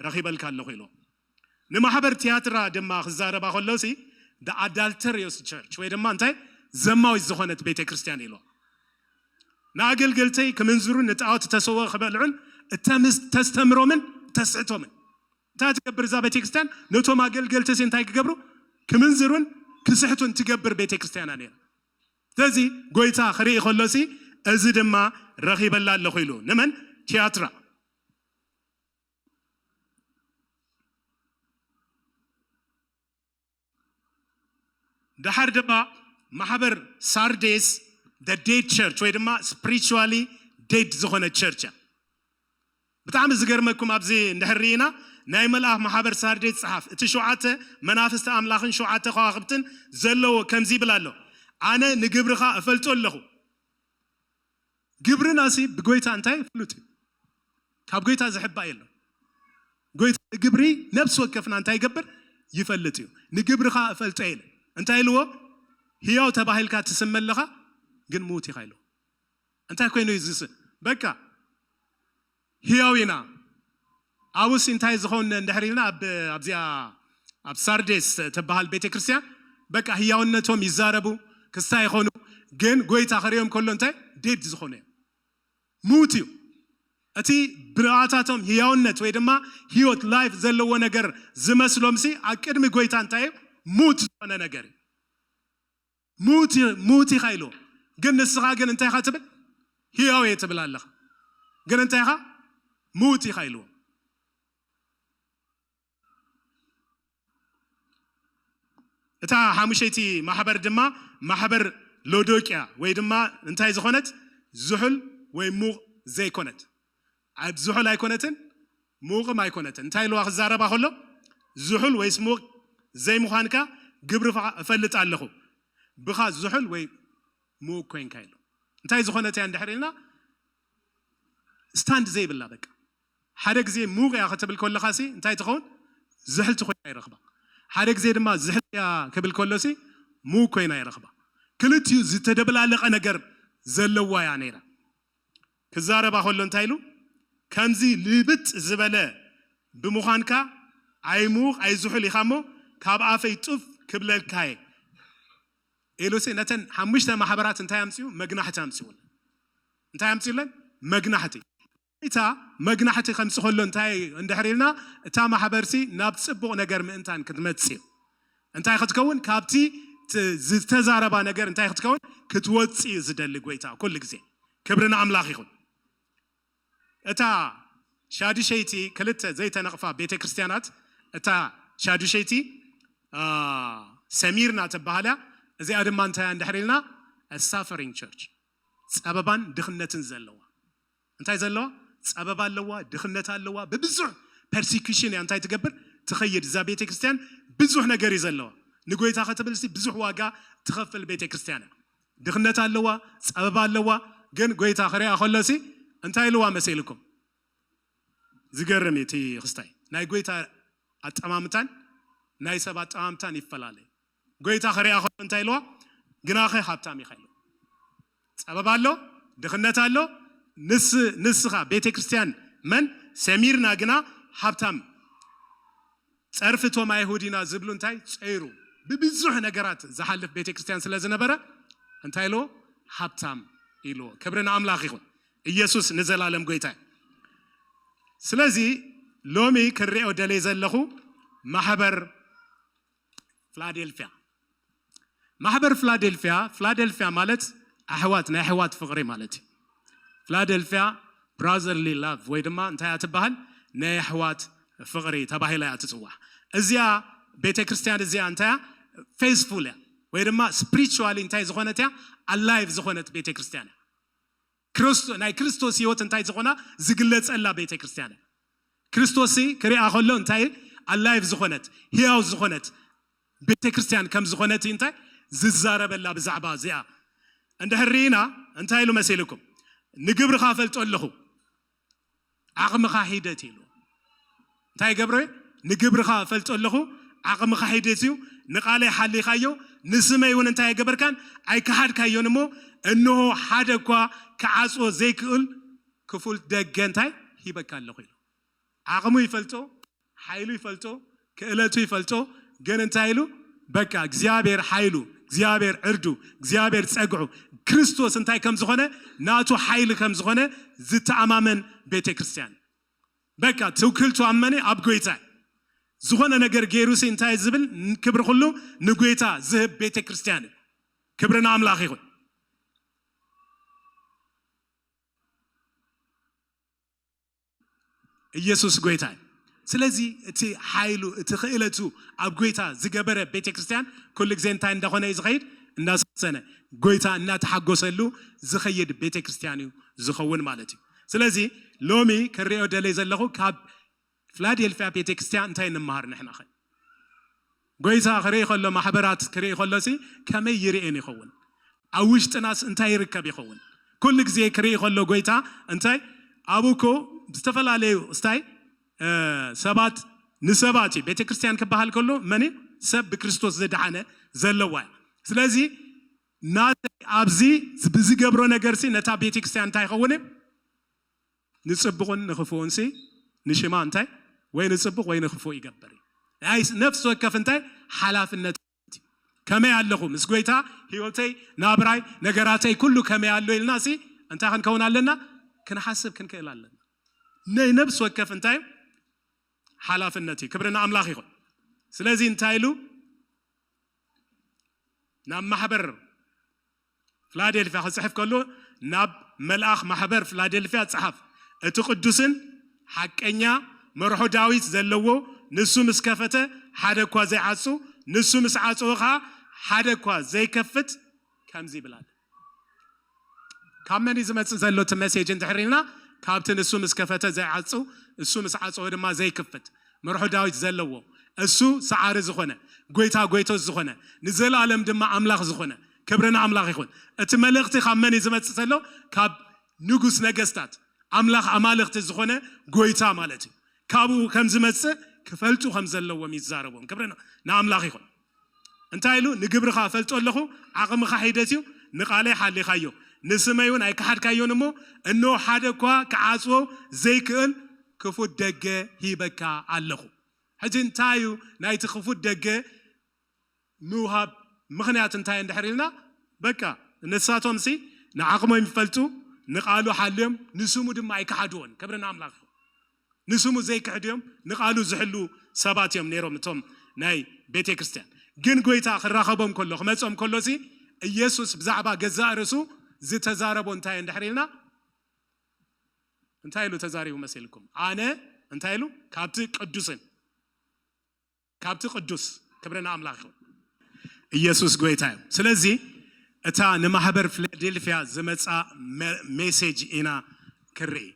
ረኺበልካ ኣለኹ ኢሉ። ንማሕበር ቲያትራ ድማ ክዛረባ ከሎ ሲ፣ the adulterous church ወይ ድማ እንታይ? ዘማዊት ዝኾነት ቤተ ክርስቲያን ኢሉ። ንኣገልገልተይ ክምንዝሩን ንጣዖት ተሰወ ክበልዑን እተምስ- ተስተምሮምን ተስሕቶምን። እንታይ ትገብር እዛ ቤተ ክርስቲያን? ነቶም ኣገልገልቲ ሲ እንታይ ክገብሩ? ክምንዝሩን ክስሕቱን ትገብር ቤተ ክርስቲያና ነይራ። ስለዚ ጎይታ ክርኢ ከሎ ሲ፣ እዚ ድማ ረኺበላ ኣለኹ ኢሉ። ንመን? ቲያትራ። ደሓር ድማ ማሕበር ሳርዴስ the dead church ወይ ድማ spiritually dead ዝኾነ ቸርች እያ። ብጣዕሚ ዝገርመኩም ኣብዚ እንድሕር ርኢና፣ ናይ መልኣኽ ማሕበር ሳርዴስ ጸሓፍ፣ እቲ ሸውዓተ መናፍስቲ ኣምላኽን ሸውዓተ ከዋኽብትን ዘለዎ ከምዚ ይብል ኣሎ፣ ኣነ ንግብርኻ እፈልጦ ኣለኹ። ግብርና ሲ ብጎይታ እንታይ ፍሉጥ እዩ። ካብ ጎይታ ዝሕባእ የለን። ጎይታ ንግብሪ ነፍሲ ወከፍና እንታይ ይገብር? ይፈልጥ እዩ። ንግብርኻ እፈልጦ ኢለ እንታይ ኢልዎ? ህያው ተባሂልካ ትስመ ኣለኻ፣ ግን ምዉት ኢኻ ኢልዎ። እንታይ ኮይኑ እዩ ዝስ በቃ ህያው ኢና። ኣብኡስ እንታይ ዝኸውን እንድሕር ኢልና፣ ኣብ ኣብዚኣ ኣብ ሳርዴስ ተበሃል ቤተክርስትያን በቃ ህያውነቶም ይዛረቡ፣ ክስታ ይኾኑ፣ ግን ጎይታ ክሪኦም ከሎ እንታይ? ዴድ ዝኾነ እዩ፣ ምዉት እዩ። እቲ ብርኣታቶም ህያውነት ወይ ድማ ህይወት ላይፍ ዘለዎ ነገር ዝመስሎም ሲ ኣብ ቅድሚ ጎይታ እንታይ እዩ? ምዉት ዝኾነ ነገር እዩ። ምዉት ኢ- ምዉት ኢኻ ኢልዎ። ግን ንስኻ ግን እንታይ ኢኻ ትብል? ህያው እየ ትብል ኣለኻ። ግን እንታይ ኢኻ? ምዉት ኢኻ ኢልዎ። እታ ሓሙሸይቲ ማሕበር ድማ ማሕበር ሎዶቅያ ወይ ድማ እንታይ ዝኾነት? ዝሑል ወይ ሙቕ ዘይኮነት። ኣብ ዝሑል ኣይኮነትን፣ ምውቕም ኣይኮነትን። እንታይ ኢልዋ ክዛረባ ከሎ? ዝሑል ወይስ ምውቕ ዘይምዃንካ ግብርኻ እፈልጥ ኣለኹ፣ ብኻ ዝሑል ወይ ምውቕ ኮይንካ ኢሉ። እንታይ ዝኾነት እያ እንድሕር ኢልና፣ ስታንድ ዘይብላ በቃ። ሓደ ግዜ ምውቕ እያ ክትብል ከለኻ ሲ እንታይ ትኸውን? ዝሕልቲ ኮይና ይረኽባ። ሓደ ግዜ ድማ ዝሕልቲ እያ ክብል ከሎ ሲ ምውቕ ኮይና ይረኽባ። ክልቲኡ ዝተደበላለቐ ነገር ዘለዋ እያ ነይራ። ክዛረባ ከሎ እንታይ ኢሉ? ከምዚ ልብጥ ዝበለ ብምዃንካ ኣይምውቕ ኣይዝሑል ኢኻ እሞ ካብ ኣፈይ ጡፍ ክብለልካ እየ ኢሉ ሲ ነተን ሓሙሽተ ማሕበራት እንታይ ኣምፅኡ? መግናሕቲ ኣምፅኡ። እንታይ ኣምፅለን? መግናሕቲ። እታ መግናሕቲ ከምፂ ከሎ እንታይ እንድሕር ኢልና፣ እታ ማሕበርሲ ናብ ፅቡቕ ነገር ምእንታን ክትመፅእ እዩ። እንታይ ክትከውን? ካብቲ ት- ዝተዛረባ ነገር እንታይ ክትከውን? ክትወፅእ እዩ ዝደሊ ጎይታ ኩሉ ግዜ። ክብሪ ንኣምላኽ ይኹን። እታ ሻዱሸይቲ፣ ክልተ ዘይተነቕፋ ቤተ ክርስቲያናት፣ እታ ሻዱሸይቲ ሰሚርና ትበሃል እያ። እዚኣ ድማ እንታይ እንድሕር ኢልና፣ suffering church፣ ፀበባን ድኽነትን ዘለዋ። እንታይ ዘለዋ? ፀበባ ኣለዋ፣ ድኽነት ኣለዋ፣ ብብዙሕ persecution እያ እንታይ ትገብር? ትኸይድ። እዛ ቤተ ክርስቲያን ብዙሕ ነገር እዩ ዘለዋ። ንጎይታ ክትብልሲ ብዙሕ ዋጋ ትኸፍል ቤተ ክርስቲያን እያ። ድኽነት ኣለዋ፣ ፀበባ ኣለዋ። ግን ጎይታ ክሪኣ ከሎሲ እንታይ ኢልዋ መሲልኩም? ዝገርም እዩ እቲ ክስታይ። ናይ ጎይታ ኣጠማምታን ናይ ሰብ ኣጠማምታን ይፈላለ። ጎይታ ክሪኣ ከሎ እንታይ ኢልዋ? ግናኸ ሃብታም ኢኻ ኢልዋ። ፀበባ ኣሎ፣ ድኽነት ኣሎ። ንስ ንስኻ ቤተ ክርስቲያን መን ሰሚርና ግና ሃብታም፣ ጸርፊ እቶም ኣይሁድ ኢና ዝብሉ እንታይ ፀይሩ፣ ብብዙሕ ነገራት ዝሓልፍ ቤተ ክርስቲያን ስለ ዝነበረ እንታይ ኢልዎ? ሃብታም ኢልዎ። ክብሪ ንኣምላኽ ይኹን። ኢየሱስ ንዘላለም ጎይታ እዩ። ስለዚ ሎሚ ክሪኦ ደልየ ዘለኹ ማሕበር ፍላዴልፊያ። ማሕበር ፍላዴልፊያ፣ ፍላዴልፊያ ማለት ኣሕዋት፣ ናይ ኣሕዋት ፍቕሪ ማለት እዩ። ፍላዴልፊያ brotherly love ወይ ድማ እንታይ እያ ትበሃል? ናይ ኣሕዋት ፍቕሪ ተባሂላ እያ ትፅዋዕ። እዚኣ ቤተ ክርስቲያን እዚኣ እንታይ እያ? Faithful እያ ወይ ድማ spiritually እንታይ ዝኾነት እያ? Alive ዝኾነት ቤተ ክርስቲያን እያ። ክርስቶ ናይ ክርስቶስ ህይወት እንታይ ዝኾና ዝግለጸላ ቤተ ክርስቲያን እያ። ክርስቶስ ክሪኣ ከሎ እንታይ? Alive ዝኾነት፣ ህያው ዝኾነት ቤተ ክርስቲያን ከም ዝኾነት እንታይ ዝዛረበላ ብዛዕባ እዚኣ እንድሕር ርኢና እንታይ ኢሉ መሲልኩም? ንግብርኻ ፈልጦ ኣለኹ፣ ዓቕምኻ ሂደት ኢሉ። እንታይ ገብረ? ንግብርኻ ፈልጦ ኣለኹ፣ ዓቕምኻ ሂደት እዩ። ንቓለይ ሓሊኻዮ፣ ንስመይ እውን እንታይ ኣይገበርካን? ኣይከሓድካዮን እሞ እንሆ ሓደ እኳ ክዓጽዎ ዘይክእል ክፉት ደገ እንታይ ሂበካ ኣለኹ ኢሉ። ዓቕሙ ይፈልጦ፣ ሓይሉ ይፈልጦ፣ ክእለቱ ይፈልጦ። ግን እንታይ ኢሉ? በቃ እግዚኣብሔር ሓይሉ፣ እግዚኣብሔር ዕርዱ፣ እግዚኣብሔር ጸግዑ፣ ክርስቶስ እንታይ ከም ዝኾነ፣ ናቱ ሓይሊ ከም ዝኾነ ዝተኣማመን ቤተ ክርስቲያን። በቃ ትውክልቱ ኣብ መን? ኣብ ጎይታ። ዝኾነ ነገር ገይሩሲ እንታይ ዝብል? ክብሪ ኩሉ ንጎይታ ዝህብ ቤተ ክርስቲያን እዩ። ክብሪ ንኣምላኽ ይኹን። ኢየሱስ ጎይታ እዩ። ስለዚ እቲ ሓይሉ፣ እቲ ክእለቱ ኣብ ጎይታ ዝገበረ ቤተ ክርስቲያን ኩሉ ግዜ እንታይ እንዳኾነ እዩ ዝኸይድ? እንዳሰሰነ፣ ጎይታ እናተሓጎሰሉ ዝኸይድ ቤተ ክርስቲያን እዩ ዝኸውን ማለት እዩ። ስለዚ ሎሚ ክሪኦ ደለይ ዘለኹ ካብ ፍላዴልፊያ ቤተ ክርስቲያን እንታይ ንምሃር ንሕና ኸ? ጎይታ ክርኢ ከሎ፣ ማሕበራት ክርኢ ከሎሲ ከመይ ይርእየን ይኸውን? ኣብ ውሽጥናስ እንታይ ይርከብ ይኸውን? ኩሉ ግዜ ክርኢ ከሎ ጎይታ እንታይ ኣብኡ እኮ ዝተፈላለዩ ስታይ እ፣ ሰባት ንሰባት እዩ። ቤተ ክርስቲያን ክበሃል ከሎ መን እዩ? ሰብ ብክርስቶስ ዝደሓነ ዘለዋ እዩ። ስለዚ ናተይ ኣብዚ ብዝገብሮ ነገርሲ ነታ ቤተ ክርስቲያን እንታይ ይኸውን እዩ? ንጽቡቕን ንክፉኡንሲ ንሽማ እንታይ ወይ ንጽቡቕ ወይ ንክፉእ ይገብር እዩ። ናይ ነፍሲ ወከፍ እንታይ ሓላፍነት ከመይ ኣለኹ ምስ ጎይታ፣ ህይወተይ፣ ናብራይ፣ ነገራተይ ኩሉ ከመይ ኣሎ ኢልና ሲ እንታይ ክንከውን ኣለና? ክንሓስብ ክንክእል ኣለና። ናይ ነፍሲ ወከፍ እንታይ ሓላፍነት እዩ። ክብሪ ንኣምላኽ ይኹን። ስለዚ እንታይ ኢሉ ናብ ማሕበር ፍላዴልፊያ ክጽሕፍ ከሎ ናብ መልኣኽ ማሕበር ፍላዴልፊያ ጸሓፍ። እቲ ቅዱስን ሓቀኛ መርሖ ዳዊት ዘለዎ፣ ንሱ ምስ ከፈተ ሓደ እኳ ዘይዓጹ፣ ንሱ ምስ ዓጸወ ኸኣ ሓደ እኳ ዘይከፍት ከምዚ ይብል ኣሎ። ካብ መን እዩ ዝመጽእ ዘሎ እቲ መሴጅ እንድሕር ኢልና፣ ካብቲ ንሱ ምስ ከፈተ ዘይዓጹ፣ እሱ ምስ ዓጸወ ድማ ዘይክፍት፣ መርሖ ዳዊት ዘለዎ፣ እሱ ሰዓሪ ዝኾነ፣ ጎይታ ጎይቶት ዝኾነ፣ ንዘለኣለም ድማ ኣምላኽ ዝኾነ፣ ክብሪ ንኣምላኽ ይኹን። እቲ መልእኽቲ ካብ መን እዩ ዝመጽእ ዘሎ? ካብ ንጉስ ነገስታት፣ ኣምላኽ ኣማልኽቲ ዝኾነ ጎይታ ማለት እዩ። ካብኡ ከም ዝመጽእ ክፈልጡ ከም ዘለዎም ይዛረቦም። ክብሪ ን-፣ ንኣምላኽ ይኹን። እንታይ ኢሉ? ንግብርኻ እፈልጦ ኣለኹ፣ ዓቕምኻ ሒደት እዩ፣ ንቓለይ ሓሊኻዮ፣ ንስመይ እውን ኣይከሓድካዮን እሞ፣ እንሆ ሓደ እኳ ክዓጽዎ ዘይክእል ክፉት ደገ ሂበካ ኣለኹ። ሕጂ እንታይ እዩ ናይቲ ክፉት ደገ ምውሃብ ምኽንያት እንታይ እንድሕር ኢልና፣ በቃ ንሳቶም ሲ ንዓቕሞም ይፈልጡ፣ ንቓሉ ሓልዮም ንስሙ ድማ ኣይከሓድዎን። ክብሪ ንኣምላኽ ይኹን። ንስሙ ዘይክሕዱ እዮም፣ ንቓሉ ዝሕሉ ሰባት እዮም ነይሮም እቶም ናይ ቤተ ክርስቲያን። ግን ጎይታ ክራኸቦም ከሎ፣ ክመጾም ከሎ ሲ ኢየሱስ ብዛዕባ ገዛእ ርእሱ ዝተዛረቦ እንታይ እንድሕር ኢልና፣ እንታይ ኢሉ ተዛሪቡ መሲልኩም? ኣነ እንታይ ኢሉ? ካብቲ ቅዱስን ካብቲ ቅዱስ። ክብሪ ንኣምላኽ ይኹን። ኢየሱስ ጎይታ እዩ። ስለዚ እታ ንማሕበር ፊላዴልፊያ ዝመጻ መ- ሜሴጅ ኢና ክርኢ።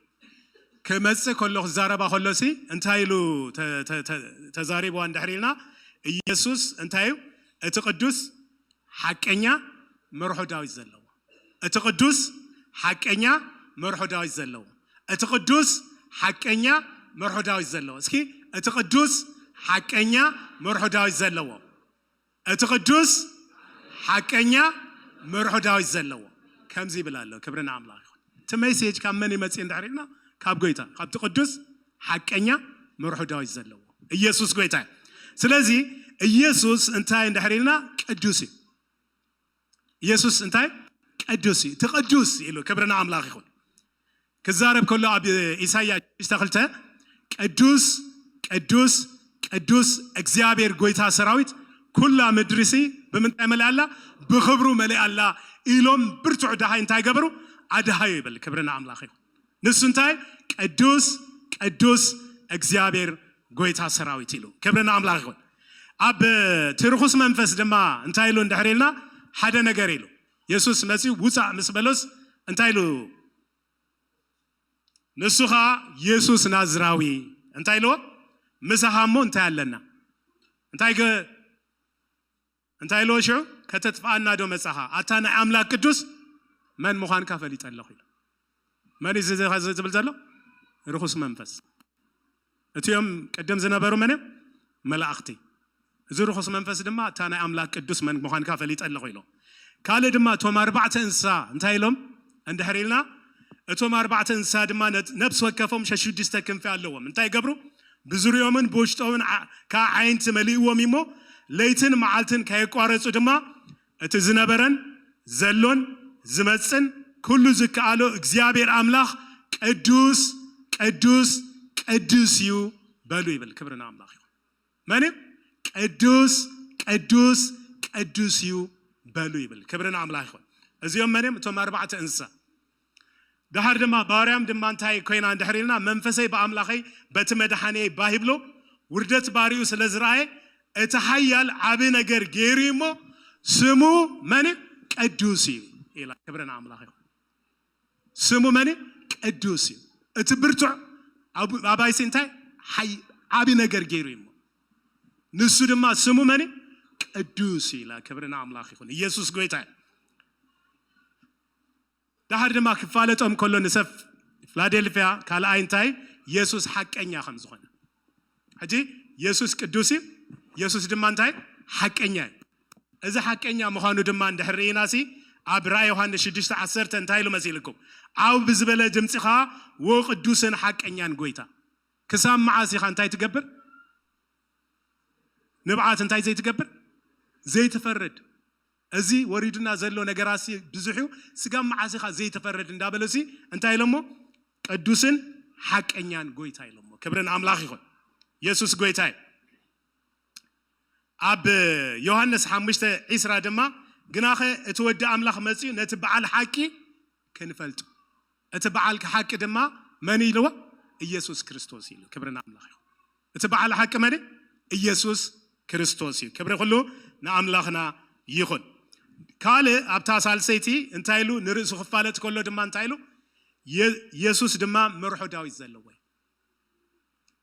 ክመጽእ ከሎ ክዛረባ ከሎ ሲ እንታይ ኢሉ ተ- ተ- ተ- ተዛሪብዋ እንድሕር ኢልና፣ ኢየሱስ እንታይ እዩ? እቲ ቅዱስ ሓቀኛ መርሖ ዳዊት ዘለዎ፣ እቲ ቅዱስ ሓቀኛ መርሖ ዳዊት ዘለዎ፣ እቲ ቅዱስ ሓቀኛ መርሖ ዳዊት ዘለዎ። እስኪ እቲ ቅዱስ ሓቀኛ መርሖ ዳዊት ዘለዎ፣ እቲ ቅዱስ ሓቀኛ መርሖ ዳዊት ዘለዎ ከምዚ ይብል ኣሎ። ክብሪ ንኣምላኽ ይኹን። እቲ ሜሴጅ ካብ መን ይመጽእ እንድሕር ኢልና፣ ካብ ጎይታ፣ ካብቲ ቅዱስ ሓቀኛ መርሖ ዳዊት ዘለዎ ኢየሱስ ጎይታ እዩ። ስለዚ ኢየሱስ እንታይ እንድሕር ኢልና፣ ቅዱስ እዩ። ኢየሱስ እንታይ? ቅዱስ እዩ። እቲ ቅዱስ ኢሉ። ክብሪ ንኣምላኽ ይኹን። ክዛረብ ከሎ ኣብ ኢሳይያስ ሽዱሽተ ክልተ፣ ቅዱስ ቅዱስ ቅዱስ እግዚኣብሔር ጎይታ ሰራዊት፣ ኩላ ምድሪሲ ብምንታይ መሊኣ ኣላ? ብኽብሩ መሊኣ ኣላ ኢሎም ብርቱዕ ደሃይ እንታይ ገበሩ? ኣድሃዩ ይብል። ክብሪ ንኣምላኽ ይኹን። ንሱ እንታይ? ቅዱስ ቅዱስ እግዚኣብሔር ጎይታ ሰራዊት ኢሉ። ክብሪ ንኣምላኽ ይኹን። ኣብ እቲ ርኹስ መንፈስ ድማ እንታይ ኢሉ እንድሕር ኢልና፣ ሓደ ነገር ኢሉ። የሱስ መጺኡ ውጻእ ምስ በሎስ እንታይ ኢሉ? ንሱ ኸኣ የሱስ ናዝራዊ እንታይ ኢልዎ? ምሳኻ እሞ እንታይ ኣለና? እንታይ ገ እንታይ ኢልዎ ሽዑ? ከተጥፍኣና ዶ መጻኻ? ኣታ ናይ ኣምላኽ ቅዱስ መን ምዃንካ ፈሊጠ ኣለኹ ኢሉ። መን እዩ እዚ እዚ ዝብል ዘሎ? ርኹስ መንፈስ። እቲኦም ቅድም ዝነበሩ መን እዮም? መላእኽቲ። እዚ ርኹስ መንፈስ ድማ እታ ናይ ኣምላኽ ቅዱስ መን ምዃንካ ፈሊጠ ኣለኹ ኢሎ። ካልእ ድማ እቶም ኣርባዕተ እንስሳ እንታይ ኢሎም እንድሕር ኢልና፣ እቶም ኣርባዕተ እንስሳ ድማ ነት- ነብሲ ወከፎም ሸሽዱሽተ ክንፊ ኣለዎም። እንታይ ይገብሩ? ብዙሪኦምን ብውሽጦምን ዓ- ከዓ ዓይንቲ መሊእዎም እሞ ለይትን መዓልትን ከየቋረጹ ድማ እቲ ዝነበረን ዘሎን ዝመጽን ኩሉ ዝከኣሎ እግዚኣብሔር ኣምላኽ ቅዱስ ቅዱስ ቅዱስ እዩ በሉ ይብል። ክብሪ ንኣምላኽ ይኹን። መን እዩ? ቅዱስ ቅዱስ ቅዱስ እዩ በሉ ይብል። ክብሪ ንኣምላኽ ይኹን። እዚኦም መን እዮም? እቶም ኣርባዕተ እንስሳ። ደሓር ድማ ባርያም ድማ እንታይ ኮይና እንድሕር ኢልና፣ መንፈሰይ ብኣምላኸይ በቲ መድሓንየይ ባህ ይብሎ፣ ውርደት ባሪኡ ስለ ዝረኣየ እቲ ሓያል ዓቢ ነገር ገይሩ እዩ እሞ ስሙ መን እዩ? ቅዱስ እዩ ኢላ። ክብሪ ንኣምላኽ ይኹን። ስሙ መን እዩ? ቅዱስ እዩ። እቲ ብርቱዕ ኣብ- ኣባይሲ እንታይ ሓይ- ዓቢ ነገር ገይሩ እዩ እሞ ንሱ ድማ ስሙ መን እዩ? ቅዱስ እዩ ኢላ። ክብሪ ንኣምላኽ ይኹን። ኢየሱስ ጎይታ እዩ። ደሓር ድማ ክፋለጦም ከሎ ንሰብ ፊላዴልፊያ ካልኣይ እንታይ? የሱስ ሓቀኛ ከም ዝኾነ። ሕጂ የሱስ ቅዱስ እዩ። የሱስ ድማ እንታይ? ሓቀኛ እዩ። እዚ ሓቀኛ ምዃኑ ድማ እንድሕር ርኢናሲ ኣብ ራእይ ዮሃንስ ሽዱሽተ ዓሰርተ እንታይ ኢሉ መሲልኩም? ዓው ብዝበለ ድምፂ ኸዓ፣ ወ ቅዱስን ሓቀኛን ጎይታ። ክሳብ መዓስ ኢኻ እንታይ ትገብር? ንብዓት እንታይ ዘይትገብር? ዘይትፈርድ። እዚ ወሪዱና ዘሎ ነገራሲ ብዙሕ እዩ። ስጋብ መዓስ ኢኻ ዘይትፈርድ እንዳበለሲ እንታይ ኢሎሞ? ቅዱስን ሓቀኛን ጎይታ ኢሎሞ። ክብርን ኣምላኽ ይኹን። የሱስ ጎይታ እዩ። ኣብ ዮሃንስ ሓሙሽተ ዒስራ ድማ፣ ግናኸ እቲ ወዲ ኣምላኽ መጺኡ ነቲ በዓል ሓቂ ክንፈልጡ፣ እቲ በዓል ሓቂ ድማ መን ኢልዎ? ኢየሱስ ክርስቶስ ኢሉ። ክብሪ ንኣምላኽ ይኹን። እቲ በዓል ሓቂ መን እዩ? ኢየሱስ ክርስቶስ እዩ። ክብሪ ኩሉ ንኣምላኽና ይኹን። ካልእ ኣብታ ሳልሰይቲ እንታይ ኢሉ ንርእሱ ክፋለጥ ከሎ ድማ እንታይ ኢሉ? የ- የሱስ ድማ መርሖ ዳዊት ዘለዎ እዩ።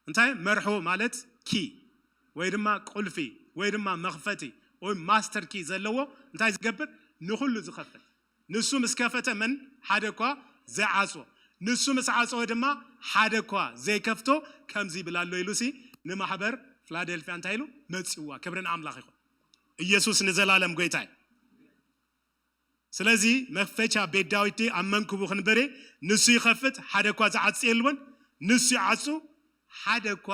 እንታይ መርሖ ማለት? ኪ ወይ ድማ ቁልፊ ወይ ድማ መኽፈቲ ወይ ማስተር ኪ ዘለዎ እንታይ ዝገብር? ንኹሉ ዝኸፍት። ንሱ ምስ ከፈተ መን ሓደ እኳ ዘይዓጽዎ፣ ንሱ ምስ ዓጽወ ድማ ሓደ እኳ ዘይከፍቶ ከምዚ ይብል ኣሎ ኢሉሲ ንማሕበር ፊላደልፊያ እንታይ ኢሉ መጽዋ። ክብርን ኣምላኽ ይኹን። ኢየሱስ ንዘላለም ጎይታ እዩ። ስለዚ መኽፈቻ ቤት ዳዊት ኣብ መንክቡ ክንበሬ ንሱ ይኸፍት ሓደ እኳ ዝዓጽ የልቦን፣ ንሱ ይዓጹ ሓደ እኳ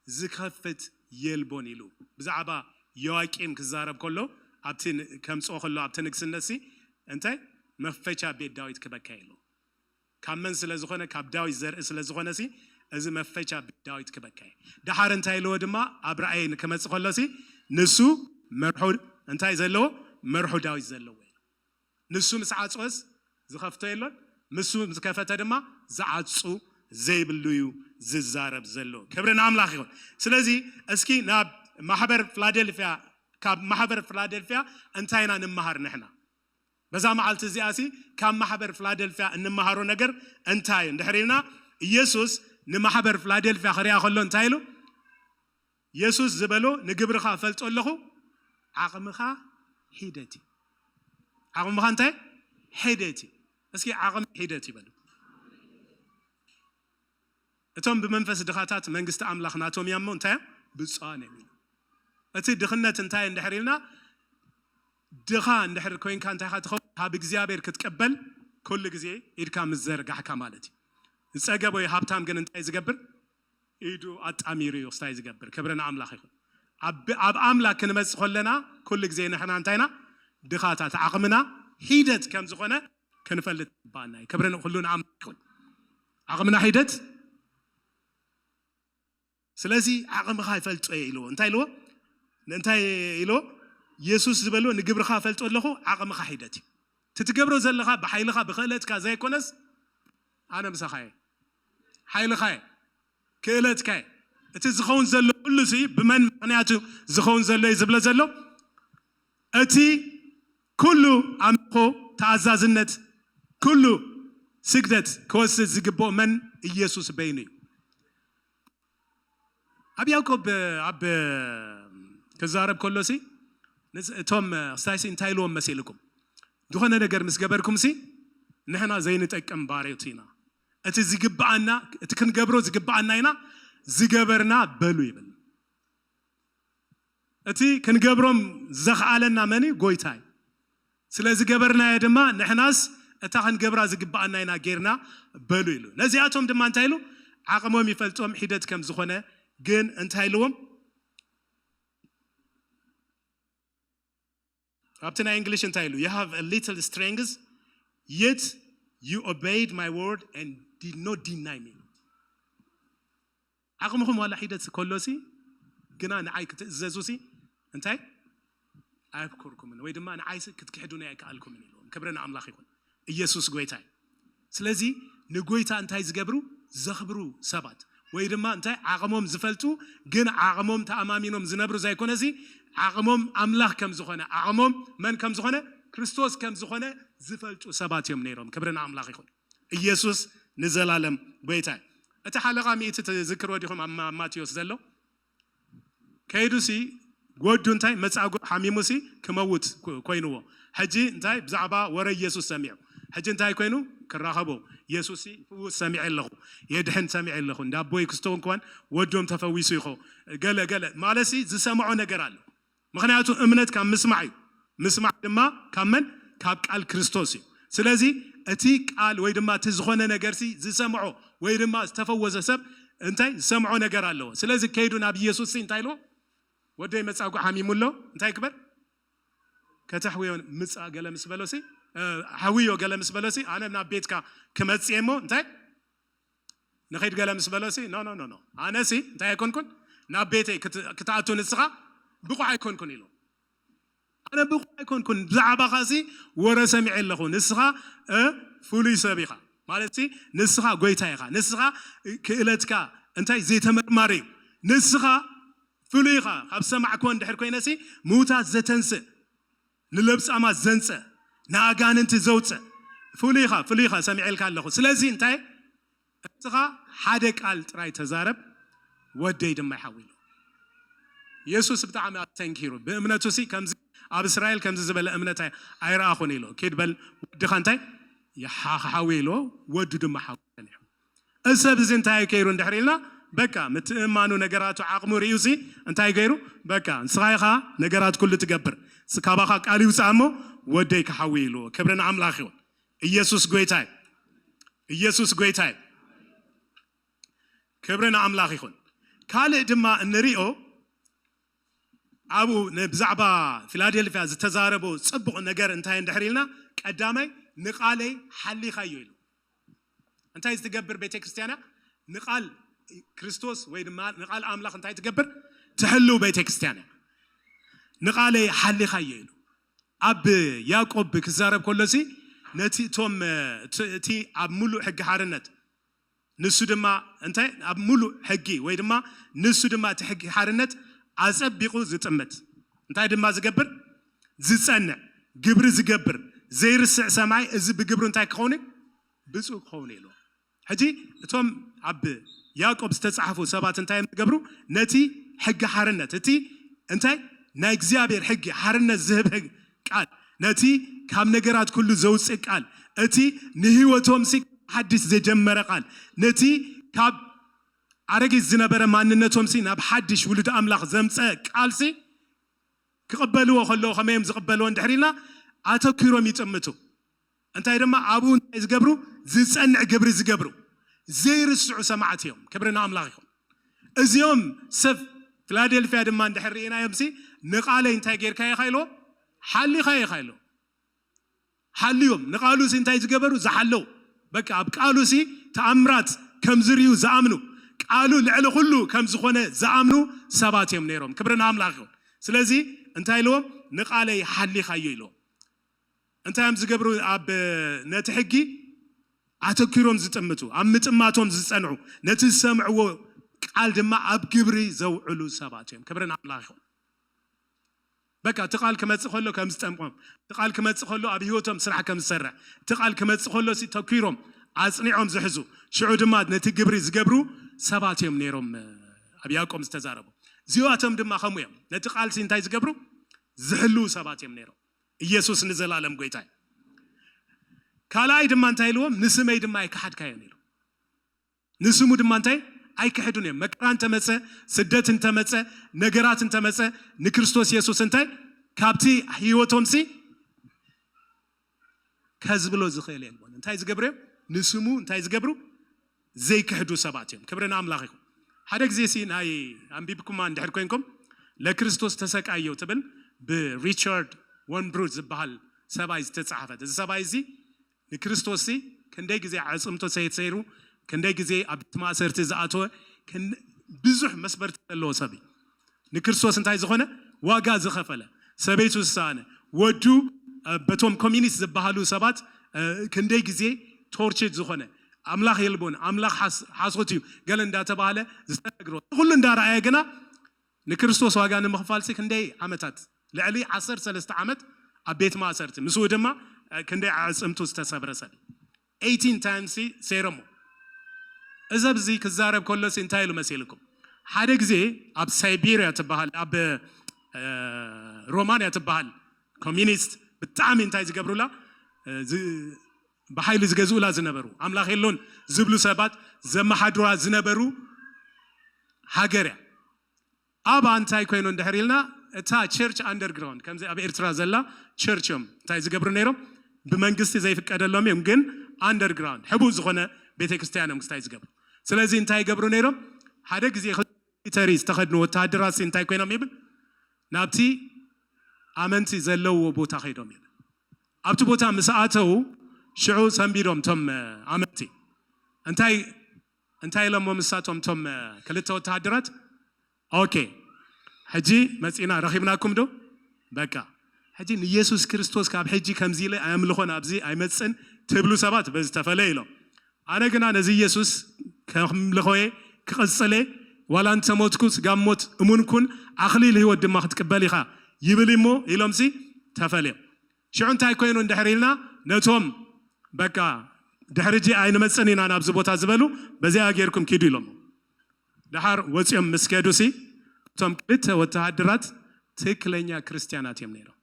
ዝኸፍት የልቦን ኢሉ ብዛዕባ ዮዋቂም ክዛረብ ከሎ ኣብቲ ን- ከምጽኦ ከሎ ኣብቲ ንግስነትሲ እንታይ መኽፈቻ ቤት ዳዊት ክበካ የሎ። ካብ መን ስለ ዝኾነ? ካብ ዳዊት ዘርኢ ስለ ዝኾነ ሲ፣ እዚ መፈቻ ቤት ዳዊት ክበካ እዩ። ደሓር እንታይ ኢልዎ ድማ? ኣብ ራእይ ክመጽእ ከሎ ሲ፣ ንሱ መርሑ እንታይ ዘለዎ? መርሑ ዳዊት ዘለዎ እዩ። ንሱ ምስ ዓጽወስ ዝኸፍቶ የሎን፣ ንሱ ምስ ከፈተ ድማ ዝዓጹ ዘይብሉ እዩ ዝዛረብ ዘሎ። ክብሪ ንኣምላኽ ይኹን። ስለዚ እስኪ ናብ ማሕበር ፊላደልፍያ፣ ካብ ማሕበር ፊላደልፍያ እንታይ ኢና ንመሃር ንሕና? በዛ መዓልቲ እዚኣ ሲ፣ ካብ ማሕበር ፊላደልፍያ እንመሃሮ ነገር እንታይ እዩ? እንድሕር ኢልና፣ ኢየሱስ ንማሕበር ፊላደልፍያ ክሪኣ ከሎ እንታይ ኢሉ? ኢየሱስ ዝበሎ፣ ንግብርኻ ፈልጦ ኣለኹ፣ ዓቕምኻ ሒደት እዩ። ዓቕምኻ እንታይ? ሒደት እዩ። እስኪ ዓቕሚ ሒደት ይበሉ። እቶም ብመንፈስ ድኻታት መንግስቲ ኣምላኽ ናቶም እያ እሞ እንታይ እዮም? ብፁዓን እዮም ኢሉ። እቲ ድኽነት እንታይ እንድሕር ኢልና፣ ድኻ እንድሕር ኮይንካ እንታይ ኢኻ ትኸውን? ካብ እግዚኣብሔር ክትቀበል ኩሉ ግዜ ኢድካ ምስ ዘርጋሕካ ማለት እዩ። ዝጸገብ ወይ ሃብታም ግን እንታይ ዝገብር? ኢዱ ኣጣሚሩ እዩ ክስታይ ዝገብር። ክብሪ ንኣምላኽ ይኹን። ኣብ ኣብ ኣምላኽ ክንመጽእ ከለና ኩሉ ግዜ ንሕና እንታይ ኢና? ድኻታት፣ ዓቕምና ሒደት ከም ዝኾነ ክንፈልጥ ይግባኣና እዩ። ክብሪ ንኹሉ ንኣምላኽ ይኹን። ዓቕምና ሒደት። ስለዚ ዓቕምኻ ይፈልጦ እየ ኢልዎ። እንታይ ኢልዎ? እንታይ ኢልዎ? ኢየሱስ ዝበሎ፣ ንግብርኻ ፈልጦ ኣለኹ፣ ዓቕምኻ ሒደት እዩ። እቲ ትገብሮ ዘለኻ ብሓይልኻ ብክእለትካ ዘይኮነስ፣ ኣነ ምሳኻ እየ፣ ሓይልኻ እየ፣ ክእለትካ እየ። እቲ ዝኸውን ዘሎ ኩሉ ሲ፣ ብመን ምኽንያቱ ዝኸውን ዘሎ እዩ ዝብሎ ዘሎ? እቲ ኩሉ ኣምልኾ፣ ተኣዛዝነት፣ ኩሉ ስግደት ክወስድ ዝግብኦ መን? ኢየሱስ በይኑ እዩ። ኣብ ያዕቆብ ኣብ ክዛረብ ከሎ ሲ፣ ንስ-፣ እቶም ክስታይ ሲ እንታይ ኢልዎም መሲልኩም? ዝኾነ ነገር ምስ ገበርኩም ሲ፣ ንሕና ዘይንጠቅም ባርዮት ኢና። እቲ ዝግብኣና፣ እቲ ክንገብሮ ዝግብኣና ኢና ዝገበርና በሉ ይብል። እቲ ክንገብሮም ዘኽኣለና መን እዩ? ጎይታ እዩ። ስለ ዝገበርናዮ ድማ ንሕናስ እታ ክንገብራ ዝግብኣና ኢና ጌርና በሉ ኢሉ። ነዚኣቶም ድማ እንታይ ኢሉ? ዓቕሞም ይፈልጦም ሒደት ከም ዝኾነ ግን እንታይ ኢልዎም? ኣብቲ ናይ እንግሊሽ እንታይ ኢሉ? You have a little strength, yet you obeyed my word and did not deny me. ዓቕምኹም ዋላ ሒደት ከሎሲ ግና ንዓይ ክትእዘዙሲ እንታይ ኣይብኮርኩምን፣ ወይ ድማ ንዓይሲ ክትክሕዱኒ ኣይከኣልኩምን ኢልዎም። ክብሪ ንኣምላኽ ይኹን። ኢየሱስ ጎይታ እዩ። ስለዚ ንጎይታ እንታይ ዝገብሩ? ዘኽብሩ ሰባት፣ ወይ ድማ እንታይ ዓቕሞም ዝፈልጡ ግን ዓቕሞም ተኣማሚኖም ዝነብሩ ዘይኮነሲ ዓቕሞም ኣምላኽ ከም ዝኾነ፣ ዓቕሞም መን ከም ዝኾነ? ክርስቶስ ከም ዝኾነ ዝፈልጡ ሰባት እዮም ነይሮም። ክብሪ ንኣምላኽ ይኹን። ኢየሱስ ንዘላለም ጎይታ እዩ። እቲ ሓለቓ ሚእቲ ትዝክርዎ ዲኹም? ኣብ ማ-፣ ኣብ ማቴዎስ ዘሎ ከይዱሲ ወዱ እንታይ መጻጉዕ ሓሚሙሲ ክመውት ኮ-፣ ኮይንዎ። ሕጂ እንታይ ብዛዕባ ወረ ኢየሱስ ሰሚዑ። ሕጂ እንታይ ኮይኑ ክራኸቦ? ኢየሱስሲ ፍውስ ሰሚዐ ኣለኹ፣ የድሕን ሰሚዐ ኣለኹ፣ እንዳ ኣቦይ ክስተው እንኳን ወዶም ተፈዊሱ ይኸው ገለ ገለ ማለትሲ ዝሰምዖ ነገር ኣሎ። ምኽንያቱ እምነት ካብ ምስማዕ እዩ። ምስማዕ ድማ ካብ መን? ካብ ቃል ክርስቶስ እዩ። ስለዚ እቲ ቃል ወይ ድማ እቲ ዝኾነ ነገርሲ ዝሰምዖ ወይ ድማ ዝተፈወሰ ሰብ እንታይ ዝሰምዖ ነገር ኣለዎ። ስለዚ ከይዱ ናብ ኢየሱስሲ እንታይ ኢልዎ? ወደይ መጻጉዕ ሓሚሙ ኣሎ፣ እንታይ ክበር? ከተሕውዮ ምጻእ ገለ ምስ በሎሲ፣ እ፣ ሓውዮ ገለ ምስ በሎሲ፣ ኣነ ናብ ቤትካ ክመጽእ እሞ እንታይ ንኸይድ ገለ ምስ በሎሲ፣ ኖ፣ ኖ፣ ኖ፣ ኖ። ኣነሲ እንታይ ኣይኮንኩን? ናብ ቤተይ ክት-፣ ክትኣቱ ንስኻ ብቑዕ ኣይኮንኩን ኢሉ። ኣነ ብቑዕ ኣይኮንኩን፣ ብዛዕባኻሲ ወረ ሰሚዐ ኣለኹ። ንስኻ፣ እ፣ ፍሉይ ሰብ ኢኻ። ማለትሲ ንስኻ ጎይታ ኢኻ። ንስኻ ክእለትካ እንታይ ዘይተመርማሪ እዩ። ንስኻ ፍሉይ ኢኻ። ካብ ሰማዕክዎ እንድሕር ኮይነሲ ምዉታት ዘተንስእ፣ ንለብጻማት ዘንጽእ፣ ንኣጋንንቲ ዘውጽእ ፍሉይ ኢኻ፣ ፍሉይ ኢኻ ሰሚዐልካ ኣለኹ። ስለዚ እንታይ ንስኻ ሓደ ቃል ጥራይ ተዛረብ፣ ወደይ ድማ ይሓዊ ኢሉ። ኢየሱስ ብጣዕሚ ኣስተንኪሩ። ብእምነቱ ሲ ከምዚ ኣብ እስራኤል ከምዚ ዝበለ እምነት ኣይ-፣ ኣይረኣኹን ኢሉ። ኪድ በል ወድኻ እንታይ ይሓ-፣ ክሓዊ ኢሉ፣ ወዱ ድማ ሓዊ ጸኒሑ። እዚ ሰብ እዚ እንታይ ከይሩ እንድሕር ኢልና፣ በቃ ምትእማኑ ነገራቱ ዓቕሙ ርእዩሲ እንታይ ገይሩ? በቃ ንስኻ ኢኻ ነገራት ኩሉ ትገብር። ስ-፣ ካባኻ ቃል ይውጻእ እሞ ወደይ ክሓዊ ኢሉ። ክብሪ ንኣምላኽ ይኹን። ኢየሱስ ጎይታይ። ኢየሱስ ጎይታይ። ክብሪ ንኣምላኽ ይኹን። ካልእ ድማ እንሪኦ ኣብኡ ን-፣ ብዛዕባ ፊላዴልፊያ ዝተዛረቦ ጽቡቕ ነገር እንታይ እንድሕር ኢልና፣ ቀዳማይ ንቓለይ ሓሊኻዮ ኢሉ። እንታይ ትገብር ቤተ ክርስቲያን እያ? ንቓል ክርስቶስ ወይ ድማ ንቓል ኣምላኽ እንታይ ትገብር? ትሕልው ቤተ ክርስቲያን እያ። ንቓለይ ሓሊኻዮ ኢሉ ኣብ ያዕቆብ ክዛረብ ከሎ ሲ ነቲ እቶም እቲ ኣብ ሙሉእ ሕጊ ሓርነት ንሱ ድማ እንታይ ኣብ ሙሉእ ሕጊ ወይ ድማ ንሱ ድማ እቲ ሕጊ ሓርነት ኣጸቢቑ ዝጥምት እንታይ ድማ ዝገብር ዝጸንዕ ግብሪ ዝገብር ዘይርስዕ ሰማይ እዚ ብግብሩ እንታይ ክኸውን ብፁዕ ክኸውን ኢሉ ሕጂ እቶም ኣብ ያዕቆብ ዝተጻሕፉ ሰባት እንታይ እዮም ዝገብሩ ነቲ ሕጊ ሓርነት እቲ እንታይ ናይ እግዚኣብሔር ሕጊ ሓርነት ዝህብ ቃል ነቲ ካብ ነገራት ኩሉ ዘውፅእ ቃል እቲ ንህይወቶም ሲ ሓድሽ ዘጀመረ ቃል ነቲ ካብ ኣረጊት ዝነበረ ማንነቶም ሲ ናብ ሓድሽ ውሉድ ኣምላኽ ዘምፀ ቃል ሲ ክቕበልዎ ከለዉ ከመዮም ዝቕበልዎ እንድሕር ኢልና ኣተኪሮም ይጥምቱ እንታይ ድማ ኣብኡ እንታይ ዝገብሩ ዝፀንዕ ግብሪ ዝገብሩ ዘይርስዑ ሰማዕት እዮም ክብሪ ንኣምላኽ ይኹን እዚኦም ሰብ ፊላደልፊያ ድማ እንድሕር ርኢናዮም ሲ ንቓለይ እንታይ ጌርካ ኢኻ ኢልዎ ሓሊኻ ኢኻ ኢልዎ ሓልዮም ንቃሉ ሲ እንታይ ዝገበሩ ዝሓለው በቃ ኣብ ቃሉ ሲ ተኣምራት ከም ዝርዩ ዝኣምኑ ቃሉ ልዕሊ ኩሉ ከም ዝኾነ ዝኣምኑ ሰባት እዮም ነይሮም ክብሪ ንኣምላኽ ይኹን ስለዚ እንታይ ኢልዎም ንቃለይ ሓሊኻዮ ኢልዎም እንታይ እዮም ዝገብሩ ኣብ ነቲ ሕጊ ኣተኪሮም ዝጥምቱ ኣብ ምጥማቶም ዝፀንዑ ነቲ ዝሰምዕዎ ቃል ድማ ኣብ ግብሪ ዘውዕሉ ሰባት እዮም ክብሪ ንኣምላኽ ይኹን በቃ እቲ ቃል ክመፅእ ከሎ ከም ዝጠምቆም እቲ ቃል ክመፅእ ከሎ ኣብ ህይወቶም ስራሕ ከም ዝሰርሕ እቲ ቃል ክመፅእ ከሎ ተኪሮም ኣፅኒዖም ዝሕዙ ሽዑ ድማ ነቲ ግብሪ ዝገብሩ ሰባት እዮም ነይሮም ኣብ ያዕቆብ ዝተዛረቡ እዚኣቶም ድማ ከምኡ እዮም ነቲ ቃል እንታይ ዝገብሩ ዝሕልው ሰባት እዮም ነይሮም ኢየሱስ ንዘላለም ጎይታ እዩ ካልኣይ ድማ እንታይ ኢልዎም ንስመይ ድማ ኣይከሓድካዮን ኢሉ ንስሙ ድማ እንታይ ኣይክሕዱን እዮም መከራ እንተመፀ ስደት እንተመፀ ነገራት እንተመፀ ንክርስቶስ የሱስ እንታይ ካብቲ ህይወቶም ሲ ከዝብሎ ዝኽእል የልቦን እንታይ ዝገብሩ እዮም ንስሙ እንታይ ዝገብሩ ዘይክሕዱ ሰባት እዮም ክብሪ ንኣምላኽ ይኹን ሓደ ግዜ ሲ ናይ ኣንቢብኩማ እንድሕር ኮንኩም ለክርስቶስ ተሰቃዮ ትብል ብሪቻርድ ወንብሩድ ዝበሃል ሰብኣይ ዝተፃሓፈት እዚ ሰብኣይ እዚ ንክርስቶስ ክንደይ ግዜ ኣዕፅምቶ ሰይሩ ክንደይ ግዜ ኣብ ቤት ማእሰርቲ ዝኣተወ ብዙሕ መስበርቲ ዘለዎ ሰብ እዩ ንክርስቶስ እንታይ ዝኾነ ዋጋ ዝኸፈለ ሰበይቱ ዝሰኣነ ወዱ በቶም ኮሚኒስት ዝበሃሉ ሰባት ክንደይ ግዜ ቶርችድ ዝኾነ ኣምላኽ የልቦን ኣምላኽ ሓሶት እዩ ገለ እንዳተባሃለ ዝተነግሮ ኩሉ እንዳረኣየ ግና ንክርስቶስ ዋጋ ንምኽፋል ሲ ክንደይ ዓመታት ልዕሊ ዓሰርተ ሰለስተ ዓመት ኣብ ቤት ማእሰርቲ ምስኡ ድማ ክንደይ ኣዕፅምቱ ዝተሰብረ ሰብ ኤይቲን ታይምስ ሰይሮሞ እዚ ኣብዚ ክዛረብ ከሎሲ እንታይ ኢሉ መሲልኩም ሓደ ግዜ ኣብ ሳይቤሪያ ትበሃል ኣብ ሮማንያ ትበሃል ኮሚኒስት ብጣዕሚ እንታይ ዝገብሩላ ብሓይሊ ዝገዝኡላ ዝነበሩ ኣምላኽ የሎን ዝብሉ ሰባት ዘመሓድሩዋ ዝነበሩ ሃገር እያ ኣብ እንታይ ኮይኑ እንድሕር ኢልና እታ ቸርች ኣንደርግራውንድ ከምዚ ኣብ ኤርትራ ዘላ ቸርች እዮም እንታይ ዝገብሩ ነይሮም ብመንግስቲ ዘይፍቀደሎም እዮም ግን ኣንደርግራውንድ ሕቡእ ዝኾነ ቤተክርስትያን እዮም ክስታይ ዝገብሩ ስለዚ እንታይ ይገብሩ ነይሮም ሓደ ግዜ ሚሊተሪ ዝተኸድኑ ወተሃደራት እንታይ ኮይኖም ይብል ናብቲ ኣመንቲ ዘለውዎ ቦታ ከይዶም ይብል ኣብቲ ቦታ ምስ ኣተው ሽዑ ሰንቢዶም ቶም ኣመንቲ እንታይ እንታይ ኢሎሞ ምሳቶም ቶም ክልተ ወተሃደራት ኦኬ ሕጂ መፂና ረኺብናኩም ዶ በቃ ሕጂ ንየሱስ ክርስቶስ ካብ ሕጂ ከምዚ ኢለ ኣየምልኾን ኣብዚ ኣይመፅን ትብሉ ሰባት በዚ ተፈለየ ኢሎም ኣነ ግና ነዚ ኢየሱስ ከምልኾየ ክቐፅለ ዋላ እንተሞትኩ ስጋብ ሞት እሙን ኩን ኣኽሊል ህይወት ድማ ክትቅበል ኢኻ ይብል እሞ ኢሎምሲ ተፈልዮም ሽዑ እንታይ ኮይኑ እንድሕር ኢልና ነቶም በቃ ድሕሪ ጂ ኣይንመፅን ኢና ናብዚ ቦታ ዝበሉ በዚኣ ጌርኩም ኪዱ ኢሎሞ ድሓር ወፂኦም ምስ ከዱሲ እቶም ክልተ ወተሃደራት ትክክለኛ ክርስትያናት እዮም ነይሮም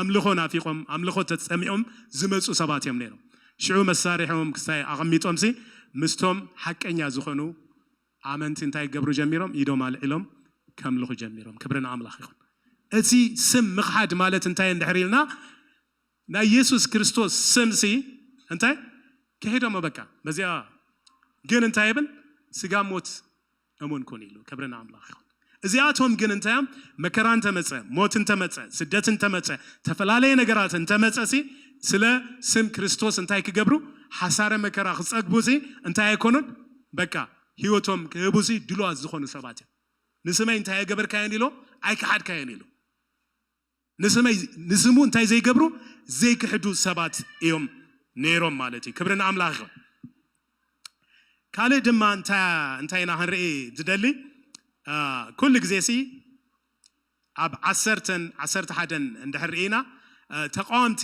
ኣምልኾ ናፊቖም ኣምልኾ ተፀሚኦም ዝመፁ ሰባት እዮም ነይሮም ሽዑ መሳርሖም ክስታይ ኣቐሚጦምሲ ምስቶም ሓቀኛ ዝኾኑ ኣመንቲ እንታይ ገብሩ ጀሚሮም ኢዶም ኣልዒሎም ከምልኹ ጀሚሮም ክብሪ ንኣምላኽ ይኹን እቲ ስም ምኽሓድ ማለት እንታይ እንድሕር ኢልና ናይ የሱስ ክርስቶስ ስምሲ እንታይ ክሒዶሞ በቃ በዚኣ ግን እንታይ ይብል ስጋ ሞት እሙን ኩን ኢሉ ክብሪ ንኣምላኽ ይኹን እዚኣቶም ግን እንታዮም መከራ እንተመፀ ሞት እንተመፀ ስደት እንተመፀ ተፈላለየ ነገራት እንተመፀ ሲ ስለ ስም ክርስቶስ እንታይ ክገብሩ ሓሳረ መከራ ክጸግቡ ሲ እንታይ ኣይኮኑን። በቃ ህይወቶም ክህቡ ሲ ድሉዋት ዝኾኑ ሰባት እዮም። ንስመይ እንታይ ኣይገበርካዮን ኢሎ ኣይከሓድካዮን ኢሎ ንስመይ ንስሙ እንታይ ዘይገብሩ ዘይክሕዱ ሰባት እዮም ነይሮም ማለት እዩ። ክብሪ ንኣምላኽ ይኹን። ካልእ ድማ እንታይ እንታይ ኢና ክንርኢ ዝደሊ? ኩሉ ግዜ ሲ ኣብ ዓሰርተን ዓሰርተ ሓደን እንድሕር ርኢና ተቃወምቲ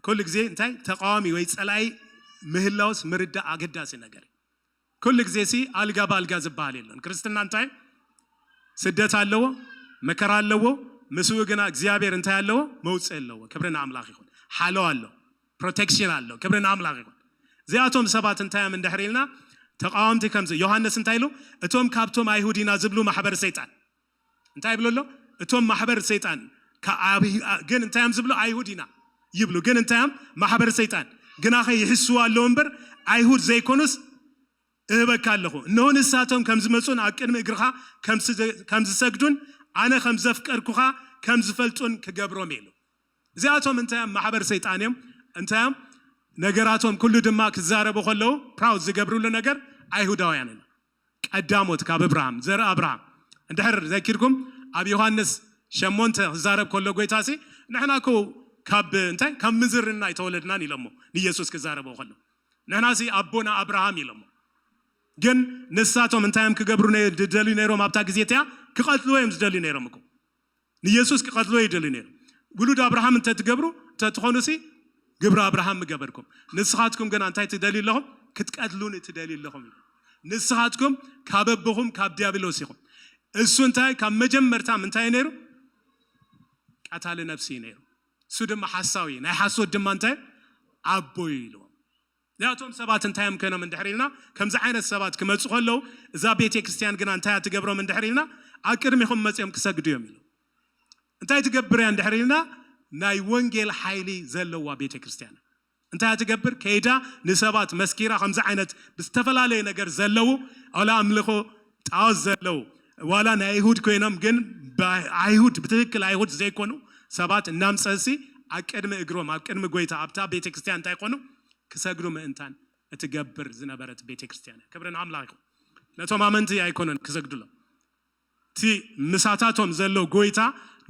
ኩሉ ግዜ እንታይ ተቃዋሚ ወይ ፀላኢ ምህላውስ ምርዳእ ኣገዳሲ ነገር እዩ። ኩሉ ግዜ ሲ ኣልጋ ብኣልጋ ዝበሃል የለን። ክርስትና እንታይ ስደት ኣለዎ፣ መከራ ኣለዎ። ምስኡ ግና እግዚኣብሔር እንታይ ኣለዎ? መውፅእ ኣለዎ። ክብሪ ንኣምላኽ ይኹን። ሓለዋ ኣሎ፣ ፕሮቴክሽን ኣሎ። ክብሪ ንኣምላኽ ይኹን። እዚኣቶም ሰባት እንታይ እዮም እንድሕር ኢልና ተቃወምቲ ከምዚ ዮሃንስ እንታይ ኢሉ? እቶም ካብቶም ኣይሁድ ኢና ዝብሉ ማሕበር ሰይጣን እንታይ ይብሉ ኣሎ? እቶም ማሕበር ሰይጣን ግን እንታይ እዮም ዝብሉ? ኣይሁድ ኢና ይብሉ። ግን እንታይ እዮም? ማሕበር ሰይጣን ግናኸ ይሕስዉ ኣለዉ እምበር ኣይሁድ ዘይኮኑስ እህበካ ኣለኹ። እነሆ ንሳቶም ከም ዝመፁን ኣብ ቅድሚ እግርኻ ከም ዝሰግዱን ኣነ ከም ዘፍቀርኩኻ ከም ዝፈልጡን ክገብሮም ኢሉ። እዚኣቶም እንታይ እዮም? ማሕበር ሰይጣን እዮም። እንታይ እዮም? ነገራቶም ኩሉ ድማ ክዛረቡ ከለዉ ፕራውድ ዝገብርሉ ነገር ኣይሁዳውያን እዮም። ቀዳሞት ካብ እብርሃም ዘር ኣብርሃም እንድሕር ዘኪርኩም ኣብ ዮሃንስ ሸሞንተ ክዛረብ ከሎ ጎይታ ሲ ንሕና ኮ ካብ እንታይ ካብ ምዝርና ኣይተወለድናን ኢሎሞ ንኢየሱስ ክዛረቦ ከሎ ንሕና ሲ ኣቦና ኣብርሃም ኢሎሞ። ግን ንሳቶም እንታይ እዮም ክገብሩ ዝደልዩ ነይሮም? ኣብታ ግዜ እቲኣ ክቐትልዎ እዮም ዝደልዩ ነይሮም እኮ ንኢየሱስ ክቐትልዎ ይደልዩ ነይሮም። ውሉድ ኣብርሃም እንተትገብሩ እንተትኾኑ ሲ ግብሪ ኣብርሃም ምገበርኩም። ንስኻትኩም ግና እንታይ ትደልዩ ኣለኹም? ክትቀትሉኒ ትደልዩ ኣለኹም። ንስኻትኩም ካብ ኣቦኹም ካብ ዲያብሎስ ኢኹም። እሱ እንታይ ካብ መጀመርታ ምንታይ ነይሩ? ቀታሊ ነብሲ እዩ ነይሩ። እሱ ድማ ሓሳዊ እዩ። ናይ ሓሶት ድማ እንታይ ኣቦ እዩ ኢልዎም። እዚኣቶም ሰባት እንታይ እዮም ኮይኖም እንድሕር ኢልና ከምዚ ዓይነት ሰባት ክመፁ ከለዉ እዛ ቤተ ክርስቲያን ግና እንታይ ትገብሮም እንድሕር ኢልና ኣብ ቅድሚኹም መፅኦም ክሰግዱ እዮም ኢሉ። እንታይ ትገብር እያ እንድሕር ኢልና ናይ ወንጌል ሓይሊ ዘለዋ ቤተ ክርስቲያን እንታይ ትገብር ከይዳ ንሰባት መስኪራ ከምዚ ዓይነት ብዝተፈላለየ ነገር ዘለዉ ኣላ ኣምልኾ ጣዖት ዘለዉ ዋላ ናይ ኣይሁድ ኮይኖም ግን ኣይሁድ ብትክክል ኣይሁድ ዘይኮኑ ሰባት እናምፀሲ ኣብ ቅድሚ እግሮም ኣብ ቅድሚ ጎይታ ኣብታ ቤተክርስትያን እንታይ ኮኑ ክሰግዱ ምእንታን እትገብር ዝነበረት ቤተክርስትያን ክብርን ኣምላኽ ይኹን ነቶም ኣመንቲ ኣይኮነን ክሰግዱሎም እቲ ምሳታቶም ዘሎ ጎይታ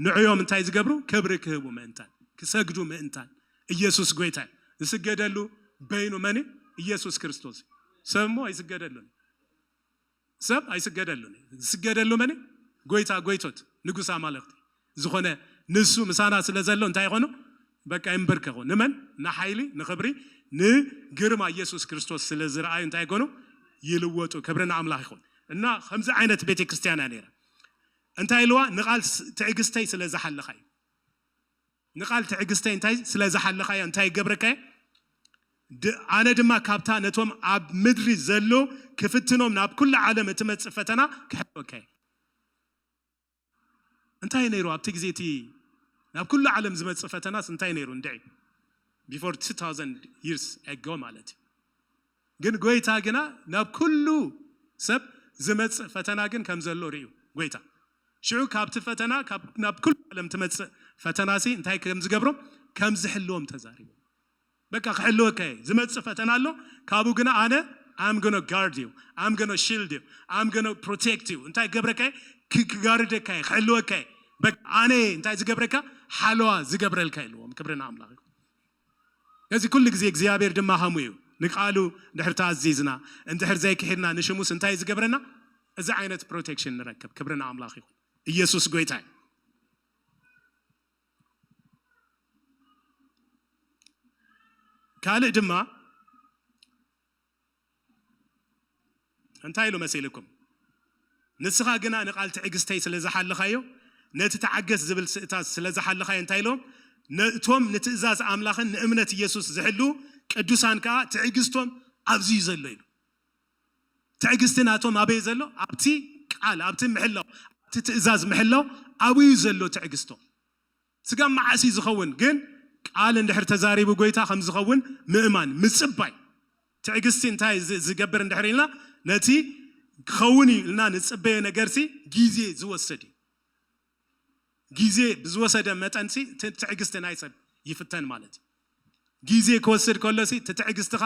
ንዕዮም እንታይ ዝገብሩ ክብሪ ክህቡ ምእንታን ክሰግዱ ምእንታን ኢየሱስ ጎይታ ዝስገደሉ በይኑ መን ኢየሱስ ክርስቶስ ሰብ እሞ ኣይስገደሉን ሰብ ኣይስገደሉን ዝስገደሉ መን ጎይታ ጎይቶት ንጉስ ኣማልኽቲ ዝኾነ ንሱ ምሳና ስለ ዘሎ እንታይ ይኾኑ በቃ ይንበርከኹ ንመን ንሓይሊ ንኽብሪ ንግርማ ኢየሱስ ክርስቶስ ስለ ዝረኣዩ እንታይ ይኮኑ ይልወጡ ክብሪ ንኣምላኽ ይኹን እና ከምዚ ዓይነት ቤተ ክርስቲያን እያ ነይራ እንታይ ኢልዋ ንቓል ትዕግስተይ ስለ ዝሓለኻ እዩ ንቓል ትዕግስተይ እንታይ ስለ ዝሓለኻዮ እንታይ ይገብረካ ኣነ ድማ ካብታ ነቶም ኣብ ምድሪ ዘሎ ክፍትኖም ናብ ኩሉ ዓለም እትመፅእ ፈተና ክሕልወካ እንታይ ነይሩ ኣብቲ ግዜ እቲ ናብ ኩሉ ዓለም ዝመፅእ ፈተናስ እንታይ ነይሩ እንድዒ before two thousand years ago ማለት እዩ ግን ጎይታ ግና ናብ ኩሉ ሰብ ዝመፅእ ፈተና ግን ከም ዘሎ ርእዩ ጎይታ ሽዑ ካብቲ ፈተና ናብ ኩሉ ዓለም ትመፅእ ፈተና ሲ እንታይ ከም ዝገብሮም ከም ዝሕልዎም ተዛሪቡ በቃ ክሕልወካ እየ ዝመፅእ ፈተና ኣሎ ካብኡ ግና ኣነ I'm gonna guard you I'm gonna shield you I'm gonna protect you እንታይ ክገብረካ እየ ክጋርደካ እየ ክሕልወካ እየ በቃ ኣነ እንታይ ዝገብረካ ሓለዋ ዝገብረልካ ኢልዎም ክብሪ ንኣምላኽ ነዚ ኩሉ ግዜ እግዚኣብሔር ድማ ሃሙ እዩ ንቃሉ እንድሕር ተኣዚዝና እንድሕር ዘይክሒድና ንሽሙስ እንታይ ዝገብረና እዚ ዓይነት ፕሮቴክሽን ንረክብ ክብሪ ንኣምላኽ ይኹን ኢየሱስ ጎይታ እዩ ካልእ ድማ እንታይ ኢሉ መሲልኩም ንስኻ ግና ንቓል ትዕግስተይ ስለ ዝሓለኻዮ ነቲ ተዓገስ ዝብል ስእታት ስለ ዝሓለኻዮ እንታይ ኢሎም ነእቶም ንትእዛዝ ኣምላኽን ንእምነት ኢየሱስ ዝሕሉ ቅዱሳን ከዓ ትዕግስቶም ኣብዝዩ ዘሎ ኢሉ ትዕግስቲ ናቶም ኣበይ ዘሎ ኣብቲ ቃል ኣብቲ ምሕላው ኣብቲ ትእዛዝ ምሕላው ኣብዩ ዘሎ ትዕግስቶም ስጋብ መዓስ እዩ ዝኸውን ግን ቃል እንድሕር ተዛሪቡ ጎይታ ከም ዝኸውን ምእማን ምፅባይ ትዕግስቲ እንታይ ዝገብር እንድሕር ኢልና ነቲ ክኸውን እዩ ኢልና ንፅበዮ ነገርሲ ግዜ ዝወስድ እዩ ግዜ ብዝወሰደ መጠንሲ ትዕግስቲ ናይ ሰብ ይፍተን ማለት እዩ ግዜ ክወስድ ከሎሲ እቲ ትዕግስትኻ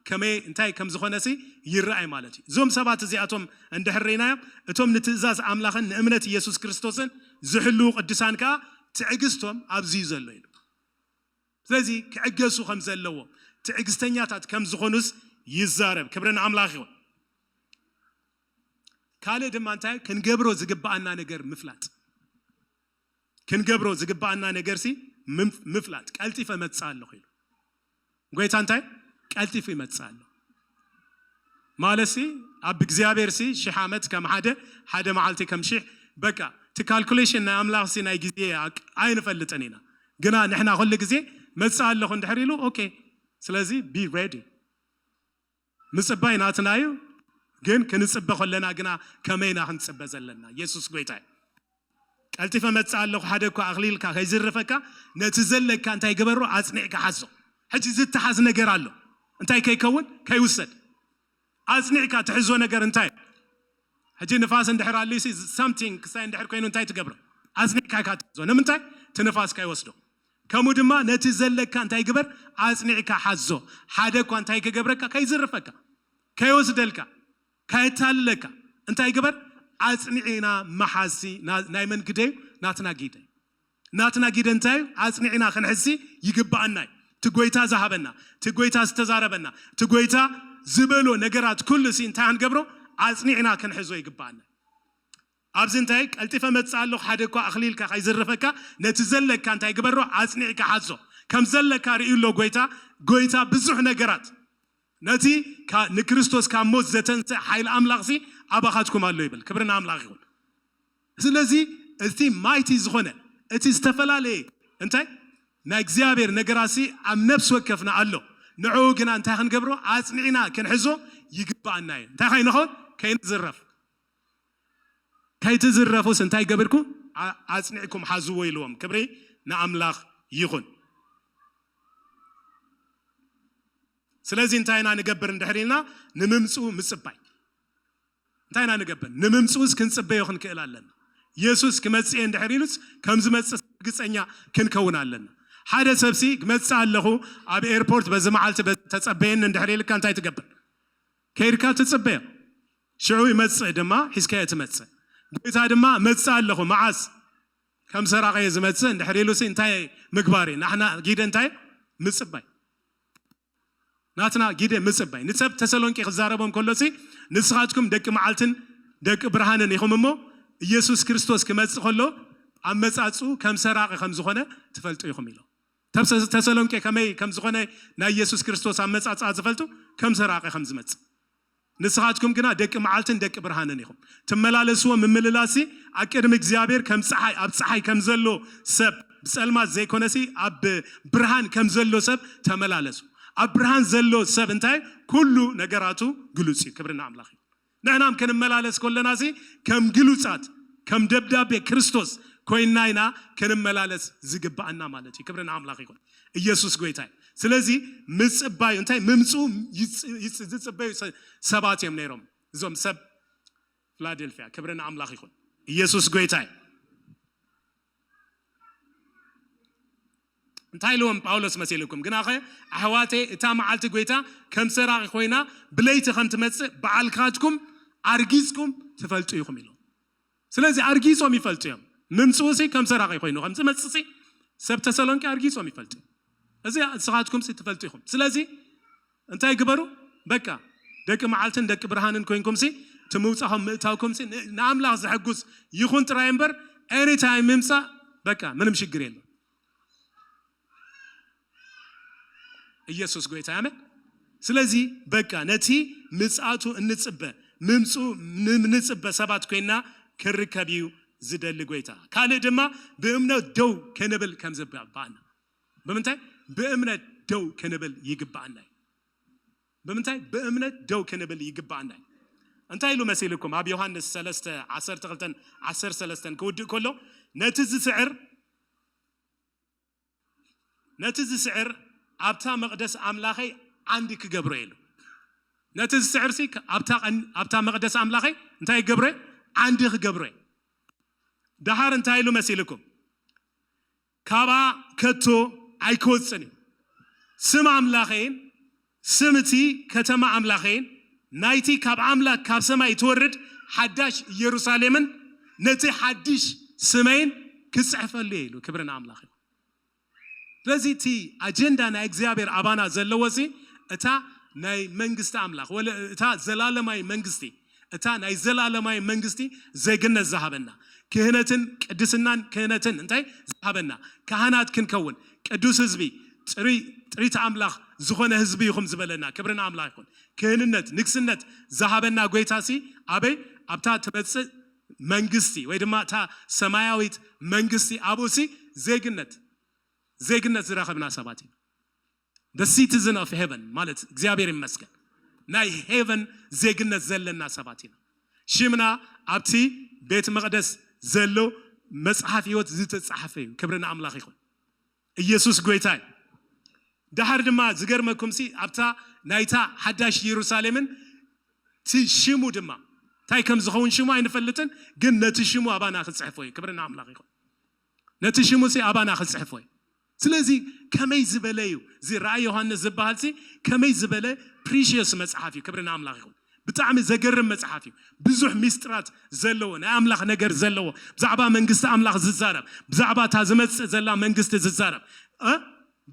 ከመይ እንታይ ከም ዝኾነሲ ይረኣይ ማለት እዩ። እዞም ሰባት እዚኣቶም እንድሕር ርኢናዮም እቶም ንትእዛዝ ኣምላኽን ንእምነት ኢየሱስ ክርስቶስን ዝሕልዉ ቅዱሳን ከኣ ትዕግስቶም ኣብዚ እዩ ዘሎ ኢሉ። ስለዚ ክዕገሱ ከም ዘለዎም ትዕግስተኛታት ከም ዝኾኑስ ይዛረብ። ክብሪ ንኣምላኽ ይኹን። ካልእ ድማ እንታይ ክንገብሮ ዝግብኣና ነገር ምፍላጥ ክንገብሮ ዝግብኣና ነገርሲ ምም- ምፍላጥ ቀልጢፈ መጽእ ኣለኹ ኢሉ። ጎይታ እንታይ ቀልጢፉ ይመጽእ ኣሎ ማለትሲ ኣብ እግዚኣብሔር ሲ ሽሕ ዓመት ከም ሓደ ሓደ መዓልቲ ከም ሽሕ በቃ እቲ ካልኩሌሽን ናይ ኣምላኽ ሲ ናይ ግዜ ኣቅ- ኣይንፈልጥን ኢና ግና ንሕና ኩሉ ግዜ መጽእ ኣለኹ እንድሕር ኢሉ okay ስለዚ be ready ምጽባይ ናትና እዩ ግን ክንጽበ ከለና ግና ከመይና ክንጽበ ዘለና ኢየሱስ ጎይታ እዩ ቀልጢፈ መጽእ ኣለኹ ሓደ እኳ ኣኽሊልካ ከይዝርፈካ ነቲ ዘለካ እንታይ ግበሮ ኣጽኒዕካ ሓዞ ሕጂ ዝተሓዝ ነገር ኣሎ እንታይ ከይከውን ከይውሰድ ኣጽኒዕካ ትሕዞ ነገር እንታይ ሕጂ ንፋስ እንድሕር ኣልዩሲ something ክሳይ እንድሕር ኮይኑ እንታይ ትገብሮ ኣጽኒዕካ ኢካ ትሕዞ ንምንታይ እቲ ንፋስ ከይወስዶ ከምኡ ድማ ነቲ ዘለካ እንታይ ግበር ኣጽኒዕካ ሓዞ ሓደ እኳ እንታይ ክገብረካ ከይዝርፈካ ከይወስደልካ ከየታልለካ እንታይ ግበር ኣጽኒዕና መሓዝሲ ናይ መን ግደ እዩ ናትና ግደ ናትና ግደ እንታይ እዩ ኣጽኒዕና ክንሕዝሲ ይግብኣና እዩ እቲ ጎይታ ዝሃበና እቲ ጎይታ ዝተዛረበና እቲ ጎይታ ዝበሎ ነገራት ኩሉ ሲ እንታይ ክንገብሮ ኣጽኒዕና ክንሕዞ ይግብኣና ኣብዚ እንታይ ቀልጢፈ መጽእ ኣለኹ ሓደ እኳ ኣኽሊልካ ከይዝርፈካ ነቲ ዘለካ እንታይ ግበሮ ኣጽኒዕካ ሓዞ ከም ዘለካ ርእዩ ኣሎ ጎይታ ጎይታ ብዙሕ ነገራት ነቲ ካ- ንክርስቶስ ካብ ሞት ዘተንስእ ሓይሊ ኣምላኽሲ ኣባኻትኩም ኣሎ ይብል ክብሪ ንኣምላኽ ይኹን ስለዚ እቲ ማይቲ ዝኾነ እቲ ዝተፈላለየ እንታይ ናይ እግዚኣብሔር ነገራሲ ኣብ ነፍሲ ወከፍና ኣሎ ንዕኡ ግና እንታይ ክንገብሮ ኣጽኒዕና ክንሕዞ ይግብኣና እዩ እንታይ ከይንኸውን ከይንዝረፍ ከይትዝረፉስ እንታይ ገብርኩ ኣጽኒዕኩም ሓዝዎ ኢልዎም ክብሪ ንኣምላኽ ይኹን ስለዚ እንታይ ኢና ንገብር እንድሕር ኢልና ንምምፅኡ ምፅባይ እንታይ ኢና ንገብር ንምምፅኡስ ክንፅበዮ ክንክእል ኣለና የሱስ ክመፅእ እንድሕር ኢሉስ ከም ዝመፅእ ርግፀኛ ክንከውን ኣለና ሓደ ሰብሲ ክመፅእ ኣለኹ ኣብ ኤርፖርት በዚ መዓልቲ ተፀበየኒ እንድሕር ኢልካ እንታይ ትገብር ከይድካ ትፅበዮ ሽዑ ይመፅእ ድማ ሒዝካዮ ትመፅእ ጎይታ ድማ መፅእ ኣለኹ መዓስ ከም ሰራቐየ ዝመፅእ እንድሕር ኢሉሲ እንታይ ምግባር እዩ ናሕና ጊደ እንታይ ምፅባይ ናትና ጊደ ምፅባይ ንሰብ ተሰሎንቄ ክዛረቦም ከሎሲ ንስኻትኩም ደቂ መዓልትን ደቂ ብርሃንን ኢኹም እሞ ኢየሱስ ክርስቶስ ክመፅእ ከሎ ኣመፃፅኡ ከም ሰራቂ ከም ዝኾነ ትፈልጡ ኢኹም ኢሎም ተሰሎንቄ ከመይ ከም ዝኾነ ናይ ኢየሱስ ክርስቶስ ኣመፃፅኣ ዝፈልጡ ከም ሰራቂ ከም ዝመፅእ ንስኻትኩም ግና ደቂ መዓልትን ደቂ ብርሃንን ኢኹም ትመላለስዎ ምምልላሲ ኣብ ቅድሚ እግዚኣብሔር ከም ፀሓይ ኣብ ፀሓይ ከም ዘሎ ሰብ ብፀልማት ዘይኮነሲ ኣብ ብርሃን ከም ዘሎ ሰብ ተመላለሱ ኣብ ብርሃን ዘሎ ሰብ እንታይ ኩሉ ነገራቱ ግሉፅ እዩ ክብሪ ንኣምላኽ እዩ ንሕናም ክንመላለስ ከለና ሲ ከም ግሉፃት ከም ደብዳቤ ክርስቶስ ኮይንና ኢና ክንመላለስ ዝግብኣና ማለት እዩ ክብሪ ንኣምላኽ ይኹን ኢየሱስ ጎይታ እዩ ስለዚ ምፅባዩ እንታይ ምምፅኡ ዝፅበዩ ሰባት እዮም ነይሮም እዞም ሰብ ፊላደልፊያ ክብሪ ንኣምላኽ ይኹን ኢየሱስ ጎይታ እዩ እንታይ ኢልዎም ጳውሎስ መሲልኩም ግናኸ ኣሕዋተይ እታ መዓልቲ ጎይታ ከም ሰራቂ ኮይና ብለይቲ ከም ትመፅእ በዓልካትኩም ኣርጊፅኩም ትፈልጡ ኢኹም ኢሎም ስለዚ ኣርጊፆም ይፈልጡ እዮም ምምፅኡ ሲ ከም ሰራቂ ኮይኑ ከም ዝመፅእ ሲ ሰብ ተሰሎንቄ ኣርጊፆም ይፈልጡ እዮም እዚ ንስኻትኩም ሲ ትፈልጡ ኢኹም ስለዚ እንታይ ግበሩ በቃ ደቂ መዓልትን ደቂ ብርሃንን ኮይንኩም ሲ እቲ ምውፃኹም ምእታውኩም ሲ ንኣምላኽ ዘሐጉስ ይኹን ጥራይ እምበር ኤኒታይም ምምፃእ በቃ ምንም ሽግር የለም ኢየሱስ ጎይታ ኣመን ስለዚ በቃ ነቲ ምጽኣቱ እንጽበ ምምጹ ንጽበ ሰባት ኮይና ክርከብ እዩ ዝደሊ ጎይታ ካልእ ድማ ብእምነት ደው ክንብል ከም ዝግባኣና ብምንታይ ብእምነት ደው ክንብል ይግባኣና እዩ ብምንታይ ብእምነት ደው ክንብል ይግባኣና እዩ እንታይ ኢሉ መሲልኩም ኣብ ዮሃንስ ሰለስተ ዓሰርተ ክልተን ዓሰርተ ሰለስተን ክውድእ ከሎ ነቲ ዝስዕር ነቲ ዝስዕር ኣብታ መቕደስ ኣምላኸይ ዓንዲ ክገብሮ ኢሉ ነቲ ዝስዕር ሲ ኣብታ መቕደስ ኣምላኸይ እንታይ ክገብሮ ዓንዲ ክገብሮ ደሃር እንታይ ኢሉ መሲልኩም ካብኣ ከቶ ኣይክወፅን እዩ ስም ኣምላኸይን ስም እቲ ከተማ ኣምላኸይን ናይቲ ካብ ኣምላኽ ካብ ሰማይ ትወርድ ሓዳሽ ኢየሩሳሌምን ነቲ ሓድሽ ስመይን ክጽሕፈሉ እየ ኢሉ። ክብሪ ንኣምላኽ ይኹን። ስለዚ እቲ ኣጀንዳ ናይ እግዚኣብሔር ኣባና ዘለዎ ሲ እታ ናይ መንግስቲ ኣምላኽ ወለ እታ ዘላለማይ መንግስቲ እታ ናይ ዘላለማይ መንግስቲ ዜግነት ዝሃበና ክህነትን ቅድስናን ክህነትን እንታይ ዝሃበና ካህናት ክንከውን ቅዱስ ህዝቢ ጥሪት ኣምላኽ ዝኾነ ህዝቢ ይኹም ዝበለና ክብርን ኣምላኽ ይኹን። ክህንነት ንግስነት ዝሃበና ጎይታ ሲ ኣበይ ኣብታ ትመጽእ መንግስቲ ወይ ድማ እታ ሰማያዊት መንግስቲ ኣብኡ ሲ ዜግነት ዜግነት ዝረኸብና ሰባት ኢና። The citizen of heaven ማለት እግዚኣብሔር ይመስገን ናይ ሄቨን ዜግነት ዘለና ሰባት ኢና። ሽምና ኣብቲ ቤት መቕደስ ዘሎ መጽሓፍ ህይወት ዝተጻሕፈ እዩ። ክብሪ ንኣምላኽ ይኹን። ኢየሱስ ጎይታ እዩ። ደሓር ድማ ዝገርመኩም ሲ ኣብታ ናይታ ሓዳሽ ኢየሩሳሌምን እቲ ሽሙ ድማ እንታይ ከም ዝኸውን ሽሙ ኣይንፈልጥን፣ ግን ነቲ ሽሙ ኣባና ክጽሕፎ እዩ። ክብሪ ንኣምላኽ ይኹን። ነቲ ሽሙ ሲ ኣባና ክጽሕፎ እዩ። ስለዚ ከመይ ዝበለ እዩ እዚ ራእይ ዮሃንስ ዝበሃል ሲ ከመይ ዝበለ ፕሪሽየስ መጽሓፍ እዩ። ክብሪ ንኣምላኽ ይኹን። ብጣዕሚ ዘገርም መጽሓፍ እዩ። ብዙሕ ሚስጥራት ዘለዎ ናይ ኣምላኽ ነገር ዘለዎ ብዛዕባ መንግስቲ ኣምላኽ ዝዛረብ ብዛዕባ እታ ዝመጽእ ዘላ መንግስቲ ዝዛረብ እ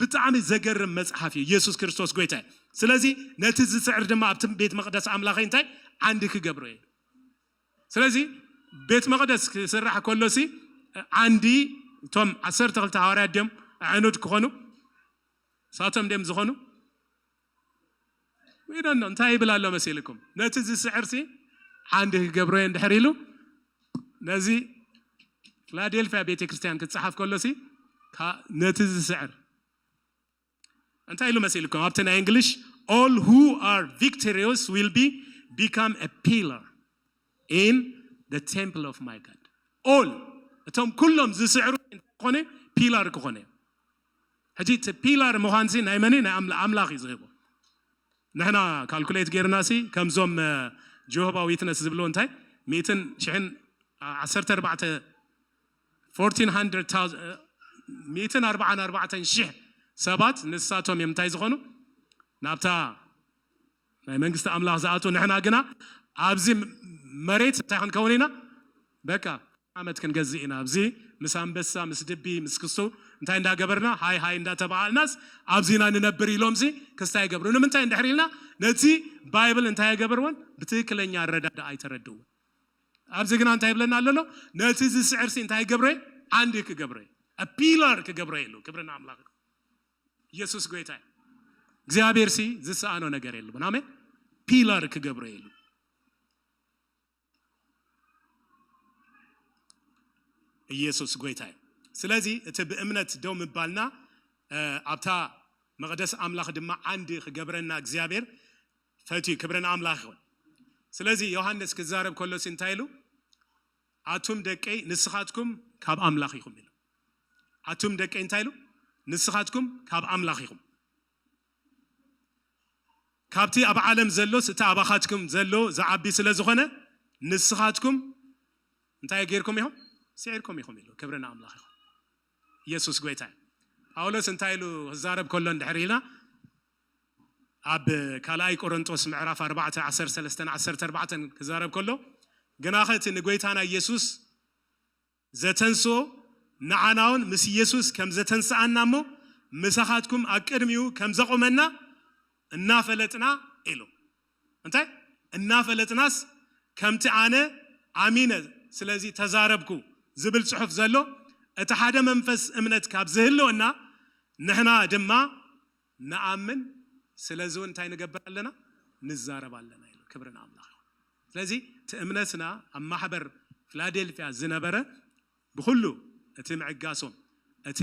ብጣዕሚ ዘገርም መጽሓፍ እዩ። ኢየሱስ ክርስቶስ ጎይታ እዩ። ስለዚ ነቲ ዝስዕር ድማ ኣብቲ ቤት መቕደስ ኣምላኸይ እንታይ ዓንዲ ክገብሮ እየ። ስለዚ ቤት መቕደስ ክስራሕ ከሎ ሲ ዓንዲ እቶም ዓሰርተ ክልተ ሃዋርያት ድዮም ኣዕኑድ ክኾኑ ሳቶም ድዮም ዝኾኑ We don't know እንታይ ይብል ኣሎ መሲልኩም ነቲ ዝስዕር ሲ ዓንዲ ክገብሮ እየ እንድሕር ኢሉ ነዚ ፊላዴልፊያ ቤተ ክርስቲያን ክፀሓፍ ከሎ ሲ ነቲ ዝስዕር እንታይ ኢሉ መሲልኩም ኣብቲ ናይ እንግሊሽ all who are victorious will be become a pillar in the temple of my God። All እቶም ኩሎም ዝስዕሩ ክኾነ ፒላር ክኾነ ሕጂ እቲ ፒላር ምዃንሲ ናይ መን ናይ ኣምላኽ እዩ ዝህቦ። ንሕና ካልኩሌት ጌርና ሲ ከምዞም ጆሆባ ዊትነስ ዝብልዎ እንታይ ሚእትን ሽሕን ዓሰርተ ኣርባዕተ ሚእትን ኣርባዓን ኣርባዕተን ሽሕ ሰባት ንሳቶም እዮም እንታይ ዝኾኑ ናብታ ናይ መንግስቲ ኣምላኽ ዝኣቱ። ንሕና ግና ኣብዚ መሬት እንታይ ክንከውን ኢና? በቃ ዓመት ክንገዝእ ኢና። ኣብዚ ምስ ኣንበሳ ምስ ድቢ ምስ ክሱ እንታይ እንዳገበርና ሃይ ሃይ እንዳተባሃልናስ ኣብዚና ንነብር ኢሎምሲ ክስታይ ይገብሩ። ንምንታይ እንድሕር ኢልና ነቲ ባይብል እንታይ ኣይገበርዎን ብትክክለኛ ኣረዳዳ ኣይተረድእዎን። ኣብዚ ግና እንታይ ይብለና ኣለሎ? ነቲ ዝስዕር ሲ እንታይ ክገብሮ ዓንዲ ክገብሮ ፒላር ክገብሮ የሉ። ክብሪ ንኣምላኽ። ኢየሱስ ጎይታ እዩ። እግዚኣብሔር ሲ ዝሰኣኖ ነገር የለብን። ኣሜን። ፒላር ክገብሮ የሉ። ኢየሱስ ጎይታ እዩ። ስለዚ እቲ ብእምነት ደው ምባልና ኣብታ መቕደስ ኣምላኽ ድማ ዓንዲ ክገብረና እግዚኣብሔር ፈትዩ። ክብሪ ንኣምላኽ ይኹን። ስለዚ ዮሃንስ ክዛረብ ከሎሲ እንታይ ኢሉ? ኣቱም ደቀይ ንስኻትኩም ካብ ኣምላኽ ኢኹም ኢሉ። ኣቱም ደቀይ እንታይ ኢሉ? ንስኻትኩም ካብ ኣምላኽ ኢኹም። ካብቲ ኣብ ዓለም ዘሎስ እቲ ኣባኻትኩም ዘሎ ዝዓቢ ስለ ዝኾነ ንስኻትኩም እንታይ ጌርኩም ኢኹም? ስዒርኩም ኢኹም ኢሉ። ክብሪ ንኣምላኽ ይኹን። ኢየሱስ ጎይታ እዩ። ጳውሎስ እንታይ ኢሉ ክዛረብ ከሎ እንድሕር ኢልና ኣብ ካልኣይ ቆሮንጦስ ምዕራፍ ኣርባዕተ ዓሰርተ ሰለስተን ዓሰርተ ኣርባዕተን ክዛረብ ከሎ ግናኸ እቲ ንጎይታና ኢየሱስ ዘተንስኦ ንዓናውን ምስ ኢየሱስ ከም ዘተንስኣና እሞ ምሳኻትኩም ኣብ ቅድሚኡ ከም ዘቑመና እናፈለጥና ኢሉ። እንታይ እናፈለጥናስ ከምቲ ኣነ ኣሚነ ስለዚ ተዛረብኩ ዝብል ጽሑፍ ዘሎ እቲ ሓደ መንፈስ እምነት ካብ ዝህልወና ንሕና ድማ ንኣምን ስለዚ እውን እንታይ ንገብር ኣለና ንዛረብ ኣለና ኢሉ። ክብሪ ንኣምላኽ። ስለዚ እቲ እምነትና ኣብ ማሕበር ፊላዴልፊያ ዝነበረ ብኩሉ እቲ ምዕጋሶም እቲ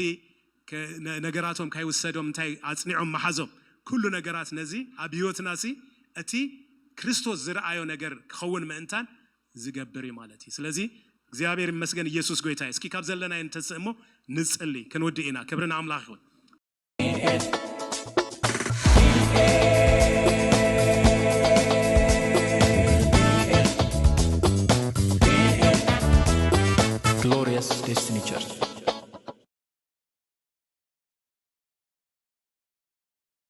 ነገራቶም ካይውሰዶም እንታይ ኣጽኒዖም መሓዞም ኩሉ ነገራት ነዚ ኣብ ህይወትና ሲ እቲ ክርስቶስ ዝረኣዮ ነገር ክኸውን ምእንታን ዝገብር እዩ ማለት እዩ። ስለዚ እግዚኣብሔር ይመስገን ኢየሱስ ጎይታ እዩ። እስኪ ካብ ዘለና እንተስእሞ ንጽሊ ክንውድእ ኢና። ክብሪ ንኣምላኽ ይኹን። Glorious Destiny Church.